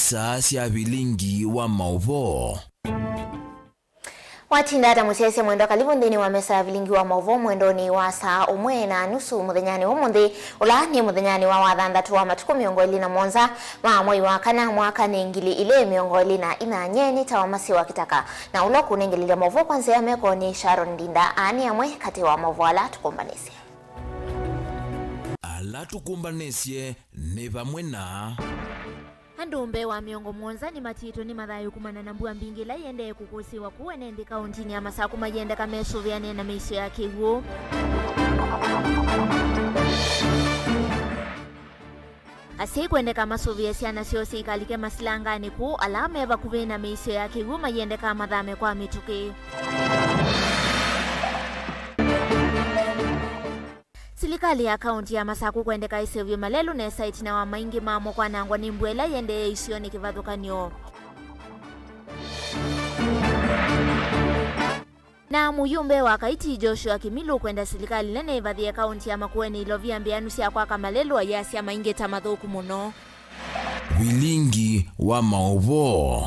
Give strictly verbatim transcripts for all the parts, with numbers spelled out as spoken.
Ita sya vilingi wa maũvoo. Watinda ata mũsyaĩĩsya mwendwa? Kalivu nthĩnĩ wa mesa ya vilingi wa maũvoo mwendonĩ wa saa ũmwe na nusu mũthenyanĩ wa ũmũnthĩ, ũla nĩ mũthenyanĩ wa wathanthatũ wa matukũ mĩongo ĩlĩ na mũonza ma mwei wa kana, mwaka nĩ ngili ilĩ mĩongo ĩlĩ na inyanya. Nĩ ta wa Masi wa Kĩtaka, na ũla ũkũnengelelya maũvoo kwa nzĩa ya meko nĩ Sharon Ndinda. Aa nĩ amwe katĩ wa maũvoo ala tũkũmbanĩsye. Ala tũkũmbanĩsye nĩ vamwe na. Andũ mbee wa mĩongo mũonza nĩmatiĩtwe nĩ mathayũ kumana na mbua mbingĩ ĩla ĩendee kũkũsĩĩwa kũu ene nthĩ kaũntinĩ ya Masakũ mayĩendeka mesũvĩane na mĩisyo ya kĩw'ũ. Asyai kwendeka masũvĩe syana syoo syĩikalike masilanganĩ kũu, ala me vakuvĩ na mĩisyo ya kĩw'ũ mayĩendeka mathame kwa mĩtũkĩ. Silikalĩ ya kaũnti ya Masakũ kwendeka ĩseũvye malelũ nesa ĩtina wa maingĩ mamo kwanangwa nĩ mbua ĩla ĩendee isionĩ kĩvathũkany'o. Na mũyũmbe wa Kaiti Joshua Kimilu kwenda silikalĩ nene ĩvathĩe kaũnti ya Makueni ilovia mbĩanu sya kwaka malelũ, ayasya maingĩ ta mathũku mũno. Vilingi wa maũvoo.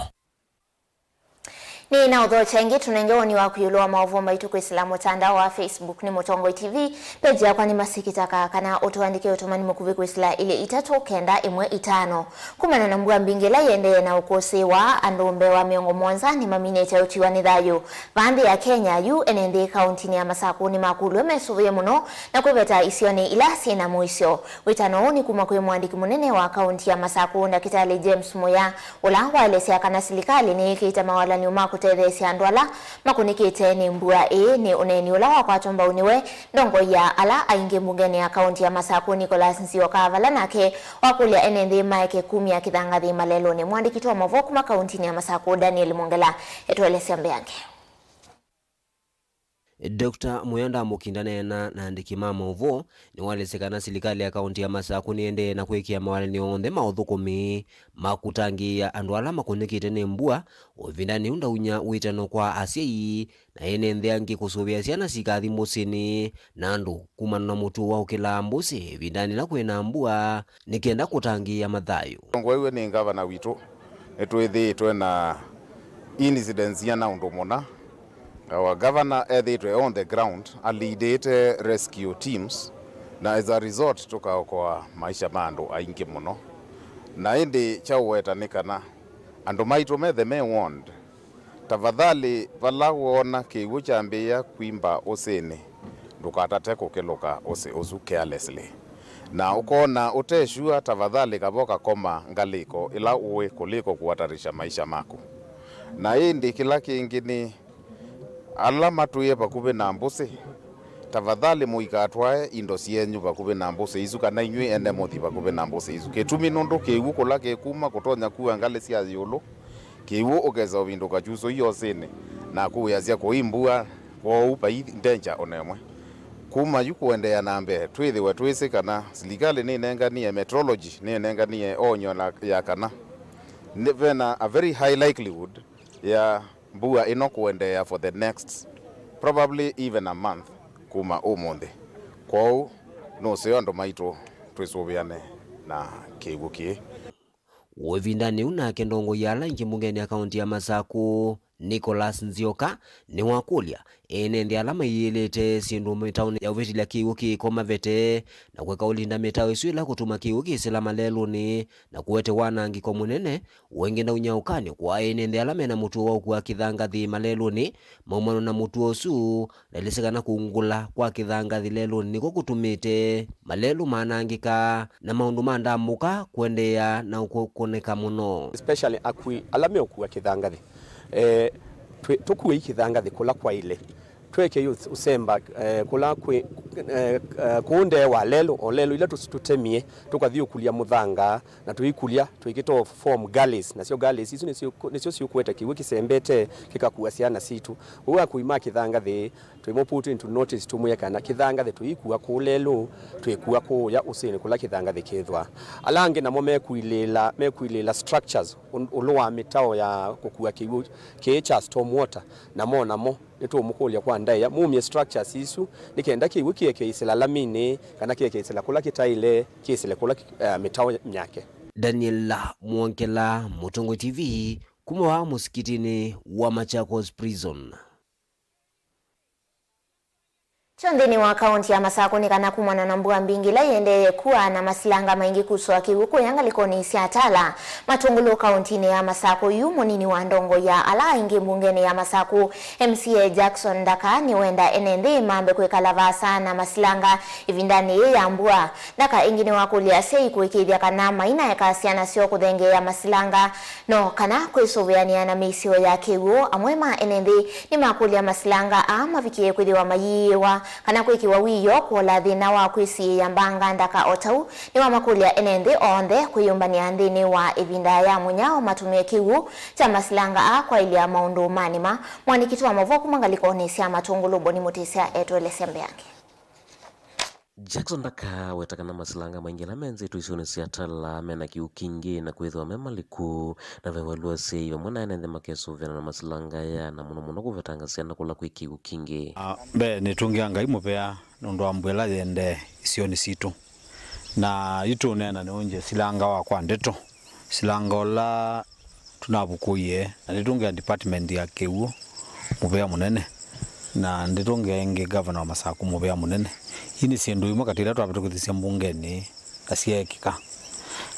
Nĩ na ũthokya ĩngĩ, tũnenge woni waku ĩũlũ wa maũvoo maitũ kwĩsĩla mũtandao wa Facebook nĩ Mũtongoi T V. Page yakwa nĩ Masi Kĩtaka, kana ũtũandĩke ũtũmani mũkuvĩ kwĩsĩla ilĩ itatũ kenda ĩmwe itano. Kumana na mbua mbingĩ ĩla ĩendee na ũkũsĩĩwa, andũ mbee wa mĩongo mũonza nĩmaminĩte ũtiwa nĩ thayũ. Vaa nthĩ ya Kenya, yu ene nthĩ kaũntinĩ ya Masakũ nĩmakũlw'e mesũvĩe mũno na kwĩveta isionĩ ila syĩ na mũisyo. Wĩtano ũũ nĩ kuma kwĩ mũandĩki mũnene wa kaũnti ya Masakũ, Ndakĩtalĩ James Mũya, ũla waelesya kana silikalĩ nĩyĩkĩĩte mawalany'o ma kũtetheesya andũ ala makũnĩkĩte nĩ mbua ĩĩ. Nĩ ũneeni ũla wakwatwa mbau nĩwe ndongoi ya ala aingĩ mbungenĩ ya kaũnti ya Masakũ, Nicholas Nzioka, vala nake wakũlya ene nthĩ maeke kumya kĩthangathĩ malelũnĩ. Mũandĩki wa maũvoo kuma kaũntinĩ ya Masakũ, Daniel Mongela, etũelesya mbeange. Doctor Mũya ndamũkinda neena na andĩki ma maũvoo, nĩwaelesye kana silikalĩ ya kaũnti ya Masakũ nĩendee na kwĩkĩa mawalany'o onthe ma ũthũkũmi ma kũtangĩĩa andũ ala makũnĩkĩte nĩ mbua, o ĩvindanĩ yu ndaunya wĩtano kwa asyai na ene nthĩ angĩ kũsũvĩa syana sikathi mbũsĩnĩ na andũ kumana na mũtuo wa ũkĩlaa mbũsĩ ĩvindanĩ ĩla kwĩna mbua, nĩ kenda kũtangĩĩa mathayũ. Ngwaiwe nĩ ngavana witũ, nĩtwĩthĩĩtwe na incidents iana ũndũ mũna. Our governor ethĩĩtwe on the ground, aleadĩte rescue teams, na as a result, tũkaokoa maisha ma andũ aingĩ mũno. Na ĩndĩ kya ũweta nĩ kana andũ maitũ methe me warned. Tafadhali, vala woona kĩw'ũ kyambĩĩa kwimba ũsĩnĩ, ndũkatate kũkĩlũka ũsĩ ũsu carelessly. Na ũkoona ũte sure, tafadhali kava ũkakoma ngalĩko ĩla ũĩ kũliko kũhatarisha maisha maku. Na ĩndĩ kĩla kĩngĩ nĩ ala matwĩe vakuvĩ na mbũsĩ, tafadhali mũikatwae indo syenyu vakuvĩ na mbũsĩ isu, kana inyw'ĩ ene mũthi vakuvĩ na mbũsĩ isu. Kĩtumi nũndũ kĩw'ũ kũla kĩkuma kũtonya kua ngalĩ sya ĩũlũ, kĩw'ũ ũkesa ũvindũka kyusũi osĩnĩ, na kũwĩasya kũi mbua, kwoou vai danger o na ĩmwe. Kuma yu kũendeea na mbee, twĩthĩwe twĩsĩ kana silikalĩ nĩnenganie, meteorology nĩnenganie onyo la, ya kana nĩ, vena a very high likelihood ya mbua ĩno kũendeea for the next probably even a month kuma ũmũnthĩ. Kwoou nũseo andũ maitũ twĩsũvĩane na kĩw'ũ kĩĩ. O ĩvindanĩ yĩu nake ndongoi ya ala aingĩ mbungenĩ ya kaũnti ya Masakũ, Nicholas Nzioka, nĩwakũlya ene nthĩ ala maiyĩlĩte syĩndũ mĩtaonĩ ya ũvĩtĩlya kĩw'ũ kĩko mavete na kũeka ũlinda mĩtao ĩsu ĩla kũtuma kĩw'ũ kĩsĩla malelũnĩ na kũete wanangĩko mũnene. Ũngĩ ndaunyaũkanĩ kwa ene nthĩ ala mena mũtuo wa ũkua kĩthangathĩ malelũnĩ maumano na mũtuo ũsu, na ĩlĩsĩ kana kũngũla kwa kĩthangathĩ lelũnĩ nĩkw'o kũtumĩte malelũ manangĩka na maũndũ ma ndambũka kũendeea na ũkũnĩka mũno. Especially akui ala meũkua kĩthangathĩ. Eh, twĩ-, tũkuei kĩthangathĩ kũla kwaĩle. Twekei ũs-, ũsemba, eh, kũla kwĩ, eh, eh, kũũ ndee wa lelũ, o lelũ ila tũs-, tũtemie, tũkathiũkũlya mũthanga, na tũikulya, twĩkĩte form gullies, nasyo gullies isu nĩsyo, nĩsyo syũkũete kĩw'ũ kĩsembete kĩkakua syana sitũ. Ũu akui ma kĩthangathĩ, twĩmũ put into notice, tũmwĩe kana kĩthangathĩ tũikua kũũ lelũ, twĩkua kũũya ũsĩnĩ kũla kĩthangathĩ kĩthwa. Ala angĩ namo mekuilĩĩla, mekuilĩĩla structures ũ-, ũlũ wa mĩtao ya kũkua kĩw'ũ kĩĩ kya storm water, namo namo nĩtũũmũkũlya kwa ndaĩa mumye structures isu, nĩ kenda kĩw'ũ kĩeke ĩsĩla laminĩ, kana kĩeke ĩsĩla kũla kĩtaĩle, kĩsĩle kũla, eh, mĩtao myake. Daniel Mwongela, Mũtongoi T V, kuma wa mũsikitĩnĩ wa Machakos Prison. Kyo nthĩnĩ wa kaunti ya Masakũ nĩ kana kumana na mbua mbingĩ ĩla ĩendeee kua na masilanga maingĩ kusũa kĩw'ũ kũya ngalĩkonĩ sya Tala, Matũngũlũ kauntinĩ ya Masakũ yu, mũnini wa ndongo ya ala aingĩ mbungenĩ ya Masakũ, M C A Jackson Ndaka, nĩwenda ene nthĩ mambe kwĩkala vaasa na masilanga ĩvindanĩ yĩĩ ya mbua. Ndaka ĩngĩ nĩwakũlya asyai kũĩkĩĩthya kana mainaeka syana syoo kũthengeea masilanga, no kana kwĩsũvĩanĩa na mĩisyo ya kĩw'ũ. Amwe ma ene nthĩ nĩmakũlya masilanga aa mavikĩe kwĩthĩwa mayiĩwa kana kwĩkĩwa wiio kũola thĩna wa kwĩsiĩĩa mbanga ndaka. O tau, nĩwamakũlya ene nthĩ onthe kwĩyũmbanĩa nthĩnĩ wa ĩvinda ya mũnyao matũmĩe kĩw'ũ kya masilanga aa kwaĩlya maũndũ manĩma. Mũandĩki witũ wa maũvoo kuma ngalĩkonĩ sya Matũngũlũ, Boni Mũtĩsya, etũelesya mbeange. Jackson Ndaka aweta kana masilanga maingĩ ala menzĩtwe isionĩ sya Tala mena kĩw'ũ kingĩ na kwĩthĩwa me maliku, na ve valũa asyai vamwe na ene nthĩ makesũvĩana na masilanga aya, na mũno mũno kũvetanga syana kũla kwĩ kĩw'ũ kingĩ. Ah, mbee, nĩtũngĩa Ngai mũvea nũndũ wa mbua ĩla yĩendee isionĩ sitũ. Na yu tũũneena nĩũngye silanga wa kwa ndeto, silanga ũla tũnavukũie, na nĩtũngĩa department ya kĩw'ũ mũvea mũnene, na ndĩtũngĩa ĩngĩ gavana wa Masakũ mũvea mũnene. Ii nĩ syĩndũ imwe katĩ ila twavĩtũkĩthisye mbungenĩ na syeekĩka.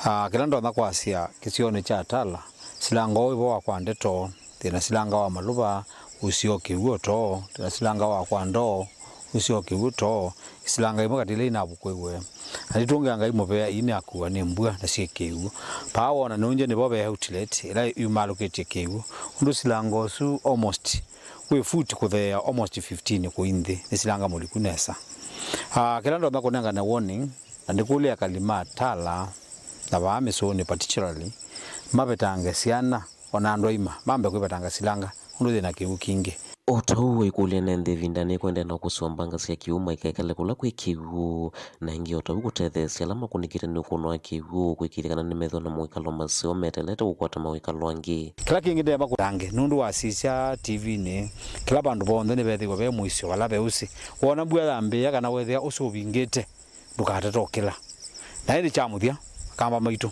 Ah, kĩla ndonya kwasya kĩsionĩ kya Tala, silanga ũũ ĩvo wa kwa ndeto, twĩ na silanga wa malũva, ũseo kĩw'ũ too, twĩ na silanga wa kwa ndoo, ũseo kĩw'ũ too, silanga imwe katĩ ila inavukũiwe. Na nĩtũngĩa Ngai mũvea, ii nĩ akuwa nĩ mbua na syĩ kĩw'ũ. Paa wona nũngye nĩvo ve outlet ĩla yumalũkĩtye kĩw'ũ, ũndũ silanga ũsu almost wĩ foot kũtheea almost fifteen kũi nthĩ, nĩ silanga mũliku nesa. Ah, kĩla ndonya kũnengane warning, na ndĩkũlya ekali ma Tala na vaa mĩsũnĩ particularly, mavetange syana, o na andũ aima mambe kwĩvetanga silanga, ũndũ yĩ na kĩw'ũ kingĩ. O ta ũu waikũlya ene nthĩ ĩvindanĩ ĩkwendee na ũkũsĩ wa mbanga sya kĩw'ũ maikekale kũla kwĩ kĩw'ũ, na ĩngĩ o ta ũu kũtetheesya ala makũnĩkĩte nĩ ũkũno wa kĩw'ũ kwĩkĩĩthya kana nĩmethĩwa na mawĩkalo maseo metelete kũkwata mawĩkalo angĩ. Kĩla kĩngĩ ndema kũtange nũndũ wasisya T V-nĩ, kĩla vandũ vonthe nĩvethĩwa ve mũisyo vala ve ũsĩ. Woona mbua yambĩĩa kana wethĩa ũsĩ ũvingĩte, ndũkatate ũkĩla. Na ĩndĩ kya mũthya, akamba maitũ,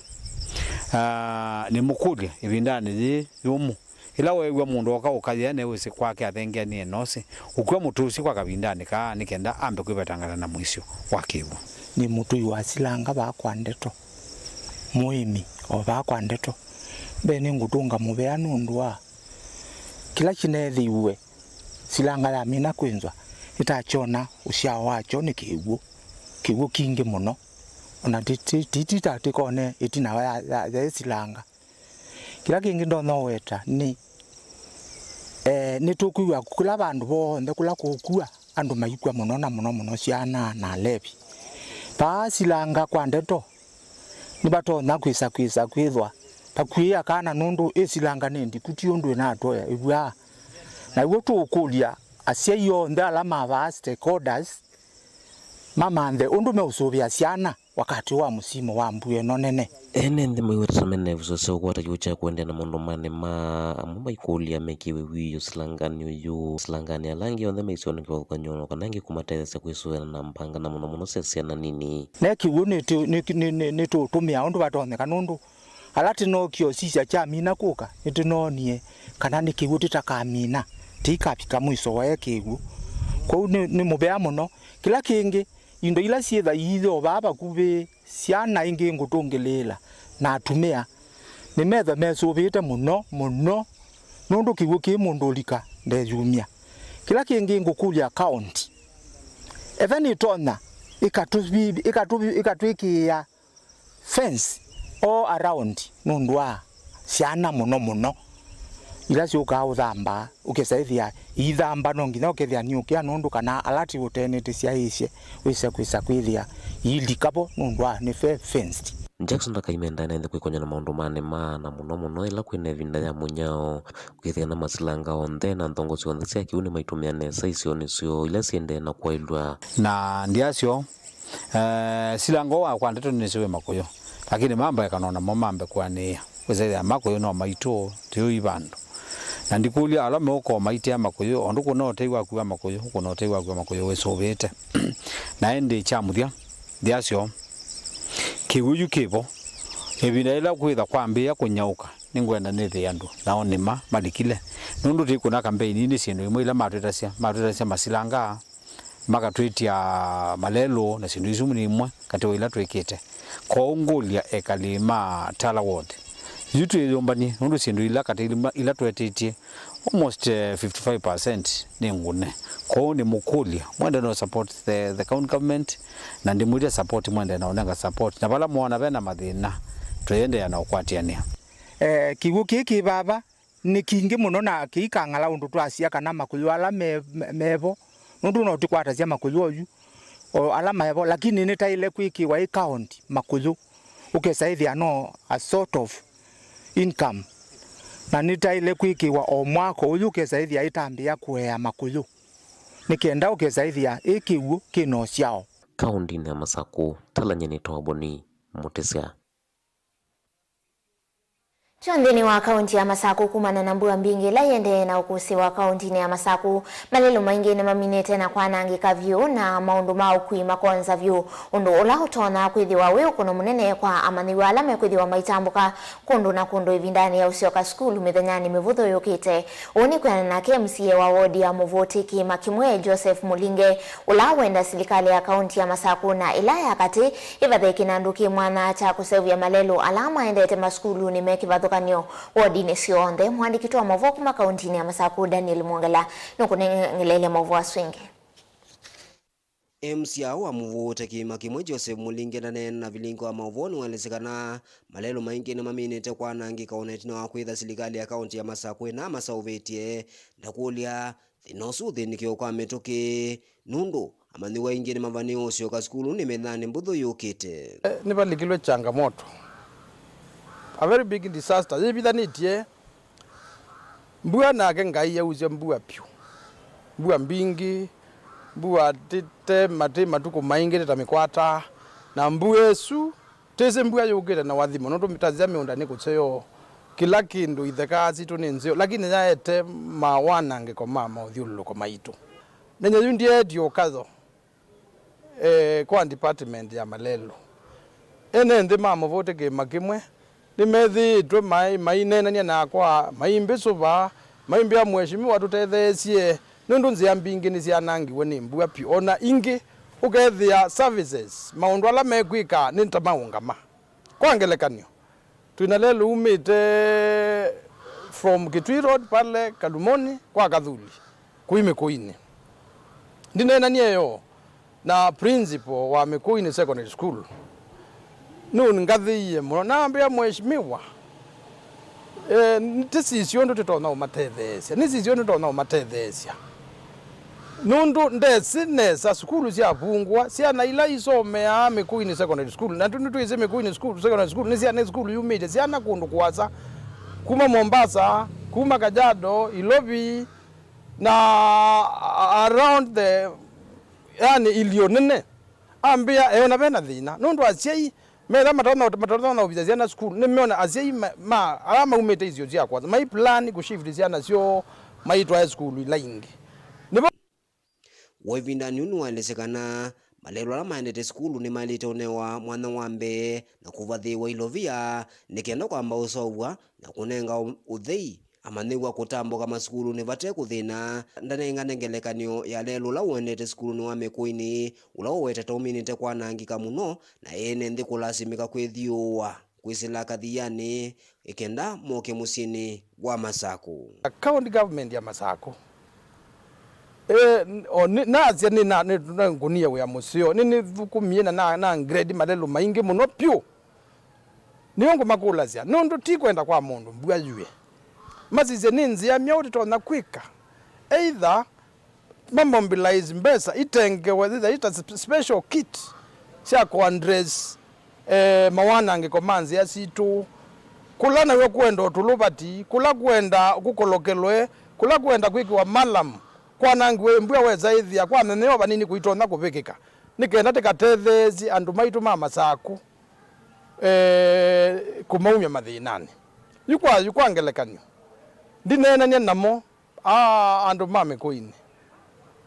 ah, nĩmũkũlya ĩvindanĩ yĩĩ yũmũ, ĩla weew'a mũndũ oka ũkayĩa ne ũsĩ kwake athengeanĩe na ũsĩ, ũkw'a mũtũsĩ kwa kavindanĩ kaa nĩ kenda ambe kwĩvetangana na mũisyo wa kĩw'ũ. Nĩ mũtũi wa silanga vaa kwa ndeto, mũĩmi o vaa kwa ndeto. Mbee nĩngũtũnga mũvea nũndũ wa kĩla kĩneethĩiwe silanga yamina kwĩnzwa, nĩtakyona ũsyao wakyo nĩ kĩw'ũ, kĩw'ũ kingĩ mũno. O na ti, ti, ti, ti ta tĩkone ĩtina wa ya, ya, ya ĩsilanga. Kĩla kĩngĩ ndonya ũweta nĩ, eh, nĩtũkwĩw'a kũla vandũ vonthe kũla kũkua andũ maikw'a mũno, na mũno mũno syana na alevi. Vaa silanga kwa ndeto, nĩvatonya kwĩsa, kwĩsa kwĩthwa vakuĩĩa kana nũndũ ĩsilanga nĩ ndiku, ti ũndũ ĩnatũea ĩvw'aa. Na w'o tũũkũlya asyai onthe ala ma vaa, stakeholders, mamanthe ũndũ meũsũvĩa syana wakati wa mũsimo wa mbua ĩno nene. Ene nthĩ maiweta ta mena ĩvuso sya ũkwata kĩw'ũ kya kũendeea na maũndũ manĩ maa, amwe maikũlya mekĩwe wiio silanganĩ ũyũ, silanganĩ ala angĩ onthe maisyonĩ kĩvathũkany'o, na kana angĩ kũmatetheesya kwĩsũvĩana na mbanga, na mũno mũno sya syana nini. Ne kĩw'ũ nĩtũ-, nĩ-, nĩ-, nĩ-, nĩtũũtũmĩa ũndũ vatonyeka, nũndũ ala tĩnookie ũsisya kyamina kũka, nĩtũnoonie kana nĩ kĩw'ũ tĩtakamina, tĩikavika mwiso wae kĩw'ũ. Kwoou nĩ, nĩ mũvea mũno. Kĩla kĩngĩ, indo ila syĩtha iithe o vaa vakuvĩ, syana ingĩ ngũtũngĩlĩĩla na atumĩa, nĩmethwa mesũvĩĩte mũno mũno, nũndũ kĩw'ũ kĩĩ mũndũ ũlika ndeyumya. Kĩla kĩngĩ ngũkũlya county, etha nĩtonya ĩkatũvi-, ĩkatũvi-, ĩkatwĩkĩĩa fence all around nũndũ wa syana mũno mũno ila syũkaa ũthamba, ũkesa ĩthĩa iithamba, no nginya ũkethĩa niũkĩa nũndũ kana alert ũtenĩte syaĩĩsye wĩse kwĩsa kwĩthĩa iilika vo nũndũ wa nĩ fe-, fenced. Jackson ndakaimenda ene nthĩ kwĩkony'a na maũndũ manĩ maa, na mũno mũno ĩla kwĩna ĩvinda ya mũnyao, kwĩthĩa na masilanga onthe na nthongo syonthe sya kĩw'ũ nĩmaitũmĩa nesa isionĩ syoo ila syendee na kwaĩlw'a. Na ndia syo, eh, silanga ũũ wa kwa ndeto nĩnĩsĩ wĩ makũyũ, lakini mambaeka no namo mambe kũanĩĩa. Wĩsethĩa makũyũ no maitũ, tũyũi vandũ. Na ndikũlya ala meũkoo maitea makũyũ, o ũndũ kũna ũtei waku wa makũyũ, kũna ũtei waku wa makũyũ wĩsũvĩĩte. Na ĩndĩ kya mũthya, ndia syo, kĩw'ũ yu kĩvo, Ĩvinda yĩla kwĩtha kwambĩĩa kũnyaũka, nĩngwenda nĩthĩe andũ nao nĩma malikile, nũndũ tũikũna kambeini nĩ syĩndũ imwe ila matwĩtasya, matwĩtasya masilanga, makatwĩtya malelũ na syĩndũ isu nĩ imwe katĩ wa ila twĩkĩte. Kwoou ngũlya ekali ma Tala Ward, yu twĩyũmbany'e, nũndũ syĩndũ ila katĩ ila, ila twetĩtye almost, eh, fifty-five percent nĩ ngũne. Kwoou nĩmũkũlya, mwende no support the, the county government, na ndĩmwĩtya support, mwende na ũnenga support. Na vala mwona vena mathĩna, tũiendeea na ũkwatĩanĩa. Eh, kĩw'ũ kĩĩ kĩ vava nĩ kingĩ mũno na kĩikang'ala ũndũ twasya kana makũyũ ala me, me, mevo, nũndũ no tũkwatasya makũyũ oyu, o ala mevo, lakini nĩtaĩle kwĩkĩwa ĩ county makũyũ, ũkesa ĩthĩa no a sort of income, na nĩtaĩle kwĩkĩwa o mwaka ũyũ, ũkesa ĩthĩa ĩtambĩĩa kũea makũyũ, nĩ kenda ũkesa ĩthĩa ĩ kĩw'ũ kĩ na ũsyao. Kaũndĩnĩ ya Masakũ, Talany'a nĩ Toboni Mũtĩsya. Kyo nthĩnĩ wa kaunti ya Masakũ, kumana na mbua mbingĩ ĩla ĩendee na ũkũsĩ wa kauntinĩ ya Masakũ, malelũ maingĩ nĩmaminĩte na kwanangĩka vyũ, na maũndũ ma ũkui makonza vyũ, ũndũ ũla ũtonya kwĩthĩwa wĩ ũkũno mũnene kwa amanyĩw'a ala mekwĩthĩwa maitambũka kũndũ na kũndũ ĩvindanĩ ya ũsyoka sukulu mĩthenyanĩ mĩvũthũ yũkĩte. Ũu nĩ kwĩanana na K M C A wa wodi ya Mũvũtĩ Kĩĩma Kĩmwe, Joseph Mũlinge, ũla wenda silikalĩ ya kaunti ya Masakũ na ĩla ya katĩ ĩvathe kĩnandũ kĩ mwanya kya kũseũvya malelũ ala maendete masukulunĩ me kĩvathũkany'o wodinĩ syonthe. Mũandĩki witũ wa maũvoo kuma kauntinĩ ya Masakũ, Daniel Mwongela, nũkũnengeleelya maũvoo asu ĩngĩ. M C A wa Mũvũtĩ Kĩĩma Kĩmwe, Joseph Mũlinge, ndaneena na vilingi wa maũvoo nĩwaelesya kana malelũ maingĩ nĩmaminĩte kwanangĩka o na ĩtina wa kwĩtha silikalĩ ya kaunti ya Masakũ ĩnamaseũvĩtye. Ndakũlya thĩna ũsu ũthĩnĩkĩo kwa mĩtũkĩ, nũndũ amanyĩw'a aingĩ nĩmavanĩĩwe ũsyoka sukulu nĩ mĩthenyanĩ mĩvũthũ yũkĩte. Eh, nĩvalikilwe changamoto. A very big disaster yĩvithanĩtye. Mbua nake Ngai ausya mbua vyũ. Mbua mbingĩ, mbua ti, te ma-, ti matukũ maingĩ, ti ta mĩkwata. Na mbua ĩsu, tĩsĩ mbua yũkĩte na wathimo, nũndũ tasya mĩũnda nĩ kũseo. Kĩla kĩndũ, itheka sitũ nĩ nzeo, lakini yaete mawanangĩko ma maũthyũlũlũko maitũ. Nenya yu ndyaetye ũkatho eh, kwa department ya malelũ. Ene nthĩ ma Mũvũtĩ Kĩĩma Kĩmwe nĩmethĩĩtwe mai-, maineenany'a nakwa, maimbĩsũva, maimbĩa, Mheshimiwa, tũtetheesye, nũndũ nzĩa mbingĩ nĩsyanangiwe nĩ mbua vyũ. O na ingĩ, ũkethĩa services, maũndũ ala mekwĩka nĩ ta maũngama. Kwa ngelekany'o, twĩ na lelũ umĩte from Kitui Road pale Kalumoni kwa Kathuli kũi Mĩkũinĩ. Ndineenanie yo na principal wa Mĩkũinĩ Secondary School. Nũngathĩie mũno. Nambĩa, Mheshimiwa, eh, tĩsisye ũndũ tũtonya ũmatetheesya. Nĩsisye ũndũ tũtonya ũmatetheesya. Nũndũ ndesĩ nesa, sukulu syavungwa, syana ila isomeaa Mĩkũinĩ Secondary School, na tũ nĩtwĩsĩ Mĩkũinĩ School, Secondary School nĩ syana, nĩ sukulu yumĩte, syana kũndũ kũasa, kuma Mombasa, kuma Kajiado, Ilovi, na around the, yani, ilio nene. Ambĩa eona vena thĩna, nũndũ asyai metha matonya, matonya ũvithya syana sukulu, nĩmeona asyai ma, ma, ala maumĩte isio sya kũasa mai plan kũshift syana syoo maitwae sukulu ila ingĩ. Nĩvo. Wa ĩvindanĩ yu nĩwaelesye kana malelũ ala maendete sukulu nĩmaĩlĩte ũnewa mwanya wa mbee na kũvathĩĩwa ilovia nĩ kenda kwamba ũseũvw'a na kũnenga ũ-, ũthei amanyĩw'a kũtambũka masukulunĩ vate kũthĩna. Ndanengane ngelekany'o ya lelũ ũla ũendete sukulunĩ wa Mĩkũinĩ, ũla ũwetetwe ũminĩte kwanangĩka mũno, na ene nthĩ kũlasimĩka kwĩthyũũa kwĩsĩla kathianĩ, ĩkenda moke mũsyĩnĩ wa Masakũ. County government ya Masakũ, eh, n-, o, nĩ, nasya nĩ na, nĩ, nangũnie wĩa mũseo, nĩ, nĩthũkũmie na, na, na grade malelũ maingĩ mũno vyũ. Nĩyo ngũmakũlasya, nũndũ ti kwenda kwa mũndũ mbua yue. Masisye nĩ nzĩa myaũ tũtonya kwĩka. Either mamobilize mbesa itengewe, either ita sp-, special kit sya kũaddress, eh, mawanangĩko ma nzĩa sitũ. Kũla naw'o kwenda ũtũlũvati, kũla kwenda kũkolokelwe, kũla kwenda kwĩkĩwa malam, kwanangiwe mbua wesa ĩthĩa, kwamenewa vanini kũitonya kũvĩkĩka, nĩ kenda tĩkatetheesye andũ maitũ ma Masakũ, eh, kũmaumya mathĩnanĩ. Yu kwa, yu kwa ngelekany'o, ndineenanie namo, aa, andũ ma Mĩkũinĩ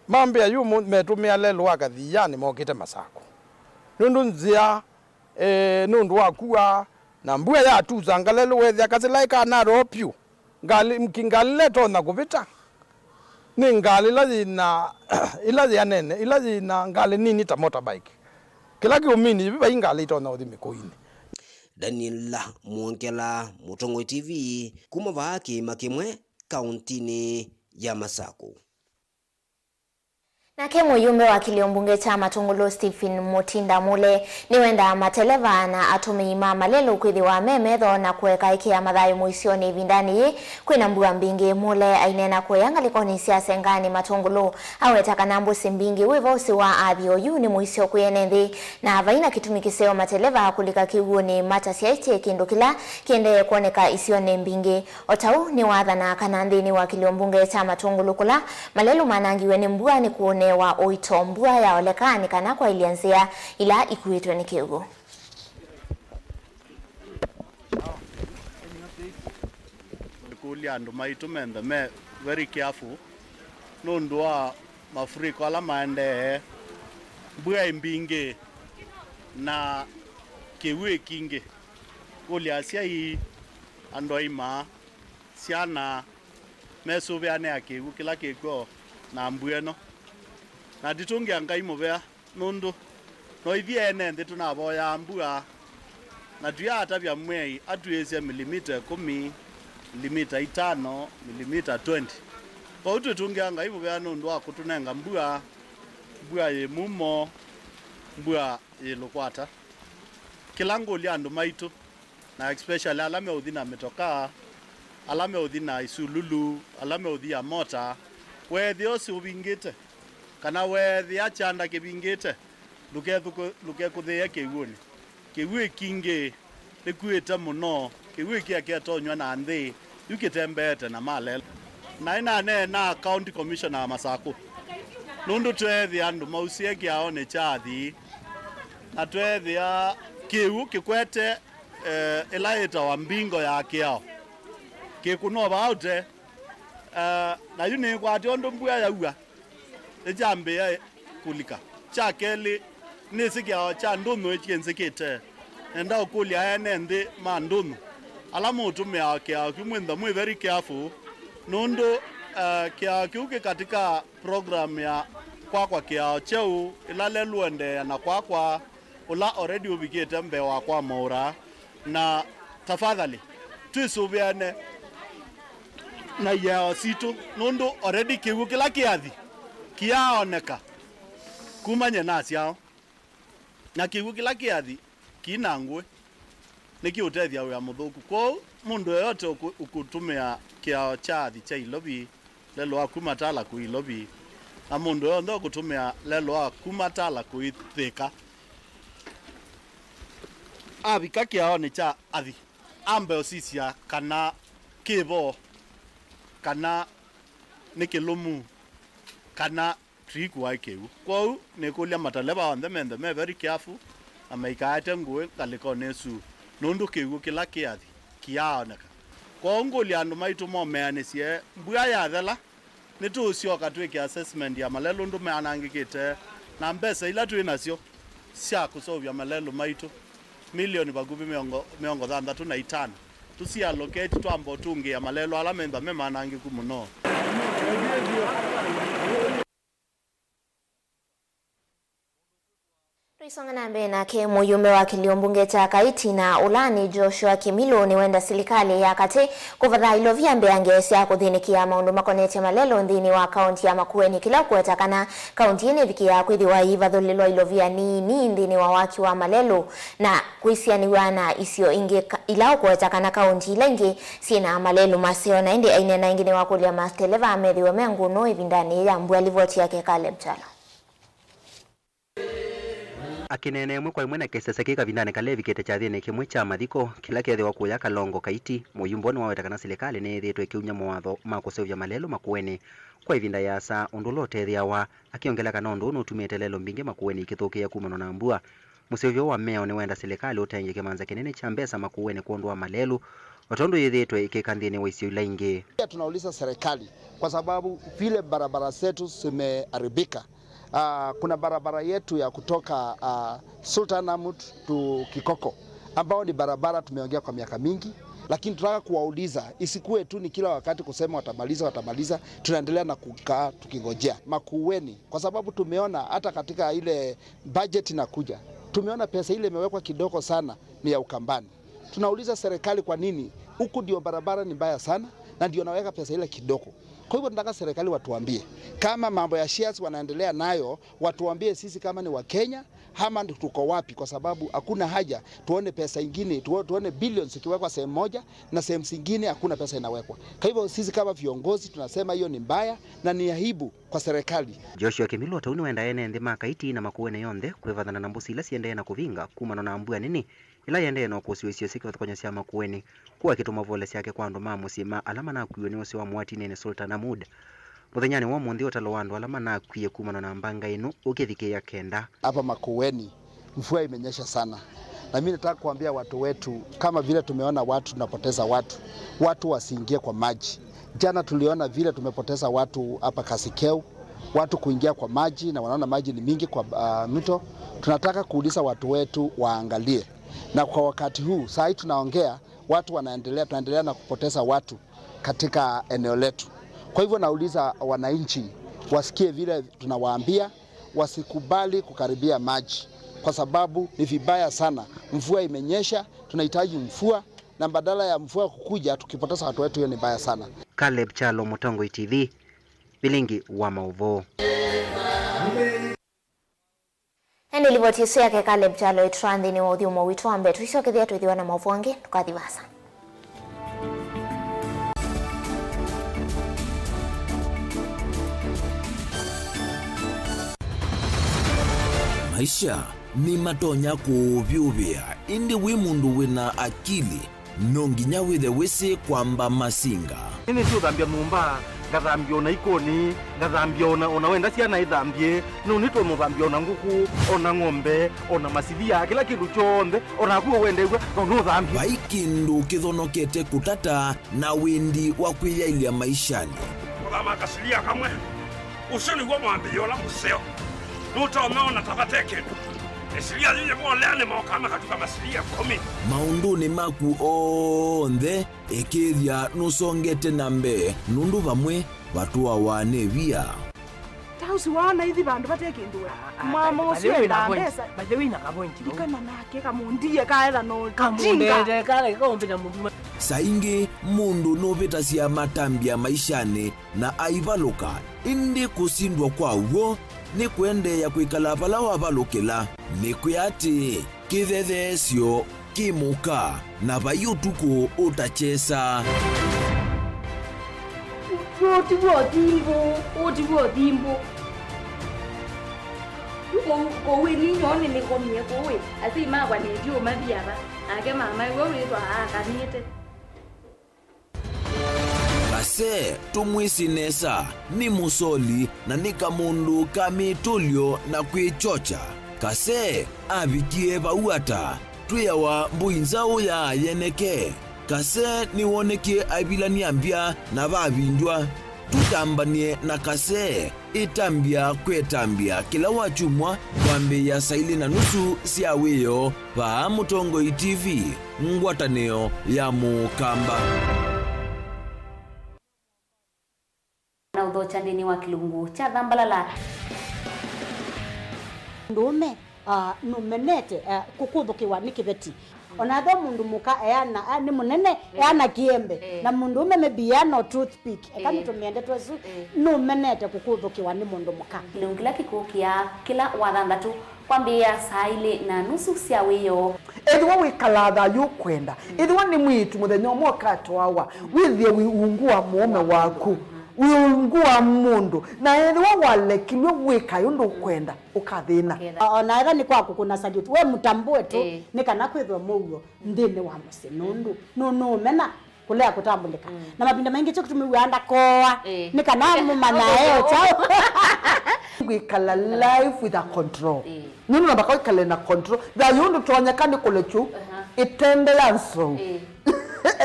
mambĩa yu mo-, metũmĩa lelũ wa kathianĩ mokĩte Masakũ. Nũndũ nzĩa, eh, nũndũ wa kua, Na mbua yatusa ngalelũ, wethĩa kasĩlaĩ kanaroo pyũ, ngalĩ, ngalĩ ĩla ĩtonya kũvĩta nĩ ngalĩ ĩla yĩna, ĩla yĩanene, ĩla yĩna ngalĩ nini ta motorbike. Kĩla kĩũmini, yĩvi vai ngalĩ itonya ũthi mĩkũinĩ. Daniel Mwongela, Mũtongoi T V, kuma vaa kĩĩma kĩmwe kaũntinĩ ya Masakũ. Nake mũyumbe wa kĩlio mbunge kya Matũngũlũ Stephen Mutinda Mule nĩwendaa mateleva na atũmĩi ma malelũ kwĩthĩwa me metho na kũeka ĩkĩa mathayũ mũisyonĩ ĩvindanĩ yĩĩ kwĩna mbua mbingĩ. Mule aineena kũya ngalĩkonĩ sya Senganĩ Matũngũlũ, aweta kana mbũsĩ mbingĩ wĩva ũsĩ wa athi oyu nĩ mũisyo kwĩ ene nthĩ, na vai na kĩtumi kĩseo mateleva kũlika kĩw'ũnĩ matasyaĩtye kĩndũ kĩla kĩendee kwoneka isionĩ mbingĩ. O ta ũu nĩwathanaa kana nthĩnĩ wa kĩlio mbunge kya Matũngũlũ kũla malelũ manangiwe nĩ mbua nĩ kũũnewa ũito, mbua yaoleka nĩ kana kwaĩlya nzĩa ila ikuĩtwe nĩ kĩw'ũ. Nĩkũlya andũ maitũ menthe me very careful nũndũ wa mafuriko ala maendee, mbua ĩ mbingĩ na kĩw'ũ ĩ kingĩ. Kũlya asyai, andũ aima, syana mesũvĩane na kĩw'ũ kĩla kĩkw'o na mbua ĩno. Na nditũngĩa Ngai mũvea nũndũ no ithyĩ ene nthĩ tũnavoyaa mbua, na tũyaatavya Mwĩai atwĩĩsye milimita ĩkũmi, milimita itano, milimita twenty. Kwoou twĩtũngĩa Ngai mũvea nũndũ wa kũtũnenga mbua, mbua yĩ mumo, mbua yĩ lũkwata. Kĩla ngũlya andũ maitũ, na especially ala meũthi na mĩtokaa, ala meũthi na isululu, ala meũthi ya mota, weethĩa ũsĩ ũvingĩte, kana weethĩa kyanda kĩvingĩte, ndũkethũkũ-, ndũkekũthĩĩe kĩw'ũnĩ. Kĩw'ũ ĩ kingĩ nĩkuĩte mũno, kĩw'ũ ĩ kĩeketonywa na nthĩ, yu kĩtembeete na malelũ. Naĩ naneena na County Commissioner wa Masakũ, nũndũ tweethĩa andũ mausĩe kĩaonĩ kya athii, na tweethĩa kĩw'ũ kĩkwete eh, ĩla yĩtawa mbingo ya kĩao. Kĩkũnwa vaa ũtee, eh, na yu nĩkwatya ũndũ mbua yaua, nĩkyambĩĩa kũlika. Kya kelĩ, nĩsĩ kĩao kya ndũnyũ ĩkyĩnzĩkĩte. Nenda ũkũlya ene nthĩ ma ndũnyũ, ala mũtũmĩaa kĩao kĩu mwĩnthe mwĩ very careful, nũndũ, eh, kĩao kĩu kĩ katika program ya kwakwa kĩao kyeũ, ĩla lelũ ũendeea na kwakwa, ũla already ũvikĩte mbee wa kwamũũra, na tafadhali twĩsũvĩane na iao sitũ, nũndũ already kĩw'ũ kĩla kĩathi kĩyaaoneka kuma nyie nasyao, na kĩw'ũ kĩla kĩathi kĩi na ngũĩ nĩkĩũtethya wĩa mũthũku. Kwoou mũndũ yoyote ũkũ-, ũkũtũmĩa kĩao kya athi kya Ilovi, lelũ wa kuma Tala kũi Ilovi, na mũndũ yonthe ũkũtũmĩa lelũ wa kuma Tala kũi Thĩka, avika kĩaonĩ kya athi, ambe ũsisya kana kĩ vo, kana nĩ kĩlũmu, kana twĩkũaĩ kĩw'ũ. Kwoou nĩkũlya mateleva onthe menthe me very careful na maikaete ngũĩ ngalĩkonĩ ĩsu, nũndũ kĩw'ũ kĩla kĩathi kĩyaaoneka. Kwoou ngũlya andũ maitũ momeanĩsye, mbua yathela, nĩtũũsyoka twĩke assessment ya malelũ ũndũ meanangĩkĩte, na mbesa ila twĩ nasyo sya kũseũvya malelũ maitũ, milioni vakuvĩ mĩongo, mĩongo thanthatũ na itano, tũsi allocate twamba ũtũngĩĩa malelũ ala mentha me manangĩku mũno. Tũisonga na mbee nake, mũyumbe wa kĩlio mbunge kya Kaiti na ũla nĩ Joshua Kĩmilũ nĩwenda silikalĩ ya katĩ kũvatha ilovia mbeange sya kũthĩnĩkĩa maũndũ makonetye malelũ nthĩnĩ wa kaunti ya Makueni, kĩla ũkũweta kana kaunti ĩĩ nĩvikĩaa kwĩthĩwa yĩivathũlĩlwa ilovia nini nthĩnĩ wa waki wa malelũ na kwĩsianĩw'a na isio ingĩ ka-, ila ũkũweta kana kaunti ila ingĩ syĩ na malelũ maseo. Na ĩndĩ aineena ĩngĩ nĩwakũlya mateleva methĩwe me ngũnũ ĩvindanĩ ya mbua. Livoti yake Caleb Kyalo. Akĩneena ĩmwe kwa ĩmwe na kĩsese kĩ kavindanĩ kalevikĩte kyathĩnĩ kĩmwe kya mathiko kĩla kethĩwa kũya Kalongo Kaiti, mũyumbe nĩwaweta kana silikalĩ nĩyĩthĩĩtwe ĩkĩumya mawatho ma kũseũvya malelũ Makueni kwa ĩvinda yaasa, ũndũ ũla ũtethĩawa, akĩongela kana ũndũ ũũ nũtumĩte lelũ mbingĩ Makueni ikĩthũkĩĩa kumana na mbua. Mũseũvyo wa mĩao nĩwenda silikalĩ ũtengye kĩmanza kĩnene kya mbesa Makueni kwondũ wa malelũ, o tondũ yĩthĩĩtwe ĩkĩka nthĩnĩ wa isio ila ingĩ. Pia tunauliza serikali kwa sababu vile barabara zetu zimeharibika. Ah, kuna barabara yetu ya kutoka, ah, Sultan Ahmud to Kikoko. Ambao ni barabara tumeongea kwa miaka mingi, lakini tunataka kuwauliza, isikuwe tu ni kila wakati kusema watamaliza, watamaliza, tunaendelea na kukaa tukingojea. Makueni, kwa sababu tumeona hata katika ile budget inakuja, tumeona pesa ile imewekwa kidogo sana ni ya Ukambani. Tunauliza serikali kwa nini? Huku ndio barabara ni mbaya sana, na ndio naweka pesa ile kidogo. Kwa hivyo tunataka serikali watuambie kama mambo ya shares wanaendelea nayo, watuambie sisi kama ni Wakenya, ama tuko wapi, kwa sababu hakuna haja tuone pesa ingine, tuo-, tuone billions ikiwekwa sehemu moja na sehemu zingine hakuna pesa inawekwa. Kwa hivyo sisi kama viongozi tunasema hiyo ni mbaya na ni aibu kwa serikali. Joshua Kimilu o ta ũu nĩwendaa ene nthĩ ma Kaiti na Makueni yonthe kwĩvathana na mbũsi ila siendee na kũvinga kumana na mbua nini ĩla yendee na ũkũsĩ wa isio syĩ kĩvathũkany'o sya Makueni, kũu akĩtũma vole syake kwa andũ ma mũsyĩ ma ala manakuiwe nĩ ũsĩ wa mũatineni Sultan Ahmud. Mũthenyanĩ wa ũmũnthĩ, ũtalo wa andũ ala manakwie kumana na mbanga ĩno ũkĩthikĩĩa kenda. Hapa Makueni, mvua imenyesha sana. Na mimi nataka kuambia watu wetu, kama vile tumeona watu tunapoteza watu, watu wasiingie kwa maji. Jana tuliona vile tumepoteza watu hapa Kasikeu, watu kuingia kwa maji, na wanaona maji ni mingi kwa, ah, mto. Tunataka kuuliza watu wetu waangalie. Na kwa wakati huu, saa hii tunaongea, watu wanaendelea, tunaendelea na kupoteza watu katika eneo letu. Kwa hivyo nauliza wananchi wasikie vile tunawaambia, wasikubali kukaribia maji, kwa sababu ni vibaya sana. Mvua imenyesha, tunahitaji mvua, na badala ya mvua kukuja, tukipoteza watu wetu, hiyo ni mbaya sana. Caleb Kyalo, Mũtongoi T V, vilingi wa maũvoo. Ĩndĩ livoti ĩsu yake Caleb Kyalo ĩtũtwaa nthĩnĩ wa ũthyũmũo witũ wa mbee. Tũisyokethĩa twĩthĩwa na maũvoo angĩ, ndũkathi vaasa. Maisha nĩmatonya kũũvyũvĩa, ĩndĩ wĩ mũndũ wĩ na akili, no nginya wĩthe wĩsĩ kwamba masinga. Nĩnĩsĩ ũthambya nyũmba, ngathambya ona ikoni, ngathambya ona, ona wenda syana ithambye, no nĩtwe mũthambya ona ngũkũ, ona ng'ombe, ona masilia, kĩla kĩndũ kyonthe, onaku ũwendew'a, no nũthambye. Vai kĩndũ kĩthonokete kũtata na wĩndi wa kwĩyaĩlya maishanĩ. Kũthama kasilia kamwe. Ũsu nĩw'o mwambĩĩo ũla mũseo. Nũtonya ona ta vate kĩndũ. Ĩsilia yĩyĩ volea nĩmokaa makatuka masilia ĩkũmi. Maũndũnĩ maku onthe, ĩkĩĩthya nũsongete na mbee, nũndũ vamwe vatũawa nĩ via. Ta ũsu waona ithi vandũ vate kĩndũ we. Ah, ah, mama by the ũsu way, ena mbesa. By the way, na kavointi vau. Ndikana nake kamũndie kaetha no kamũndete kale kaũmbĩta mũndũ. Saa ingĩ mũndũ nũvĩtasya matambya maishanĩ na aivalũka, ĩndĩ kũsindwa kwa w'o nĩ kũendeea kwĩkala vala wavalũkĩla. Nĩkwĩa atĩ kĩthetheesyo kĩ mũka, na vai ũtukũ ũtakyesa. Ũũ ti w'o thimbũ, ũũ ti w'o thimbũ. Kũu, kũu ĩni nyoo nĩnĩkomie kũu ĩ, asyai makwa nĩndiũmathi ava, nake mama ĩwe wĩthwa aakanĩte. Kase tũmwĩsĩ nesa, nĩ mũsoli na nĩ kamũndũ ka mĩtũlyo na kwĩkyokya. Kase avikie vau ata? Twĩawa mbũi nzaũ ya yeneke. Kase nĩwonekie aivilany'a mbya na vavindw'a. Tũtambany'e na Kase. Ĩtambya kwĩtambya kĩla wakyumwa kwambĩĩa saa ilĩ na nusu sya wĩoo vaa Mũtongoi T V, ngwatanĩo ya Mũkamba. Na ũthokya nthĩnĩ wa kĩlungu kya Thambalala. Mũndũũme, ah, nũmenete, ah, kũkũthũkĩwa nĩ kĩveti. Ona ethĩwa mũndũ mũka eana, a, nĩ mũnene, eh, eana kĩembe, eh, na mũndũũme maybe eana o toothpick, eka, eh, nĩtũmĩe ndeto ĩsu, eh, nũmenete kũkũthũkĩwa nĩ mũndũ mũka. Kĩlungu kĩla kĩkũkĩa kĩla Wathanthatũ kwambĩĩa saa ilĩ na nusu sya wĩoo. Ethĩwa wĩkalaa thayũ ũkwenda, ethĩwa nĩ mwĩĩtu mũthenya ũmwe ũkatwawa, wĩthĩe wĩ ungu wa mũũme waku, wĩ ungu wa mũndũ, na ethĩwa walekilw'e wĩkae ũndũ ũkwenda, ũkathĩna. Ũkethĩa. O-, ona ethĩwa nĩ kwa kũkũna salute, we mũtambũe tu, ĩĩ, nĩ kana kwĩthwe mũuo nthĩnĩ wa mũsyĩ, nũndũ nũ-, nũũmena kũlea kũtambũlĩka. Mm. Na mavinda maingĩ kyo kĩtumi wĩaa ndakoa, ĩĩ, nĩ kana mũmanya e o kyaũ. Kwĩkala life with a control. Ĩĩ. Nũndũ namba kwĩkale na control. Thayũ ndũtonyeka nĩ kũlekyu, aha, ĩtende ya nsou. Ĩĩ.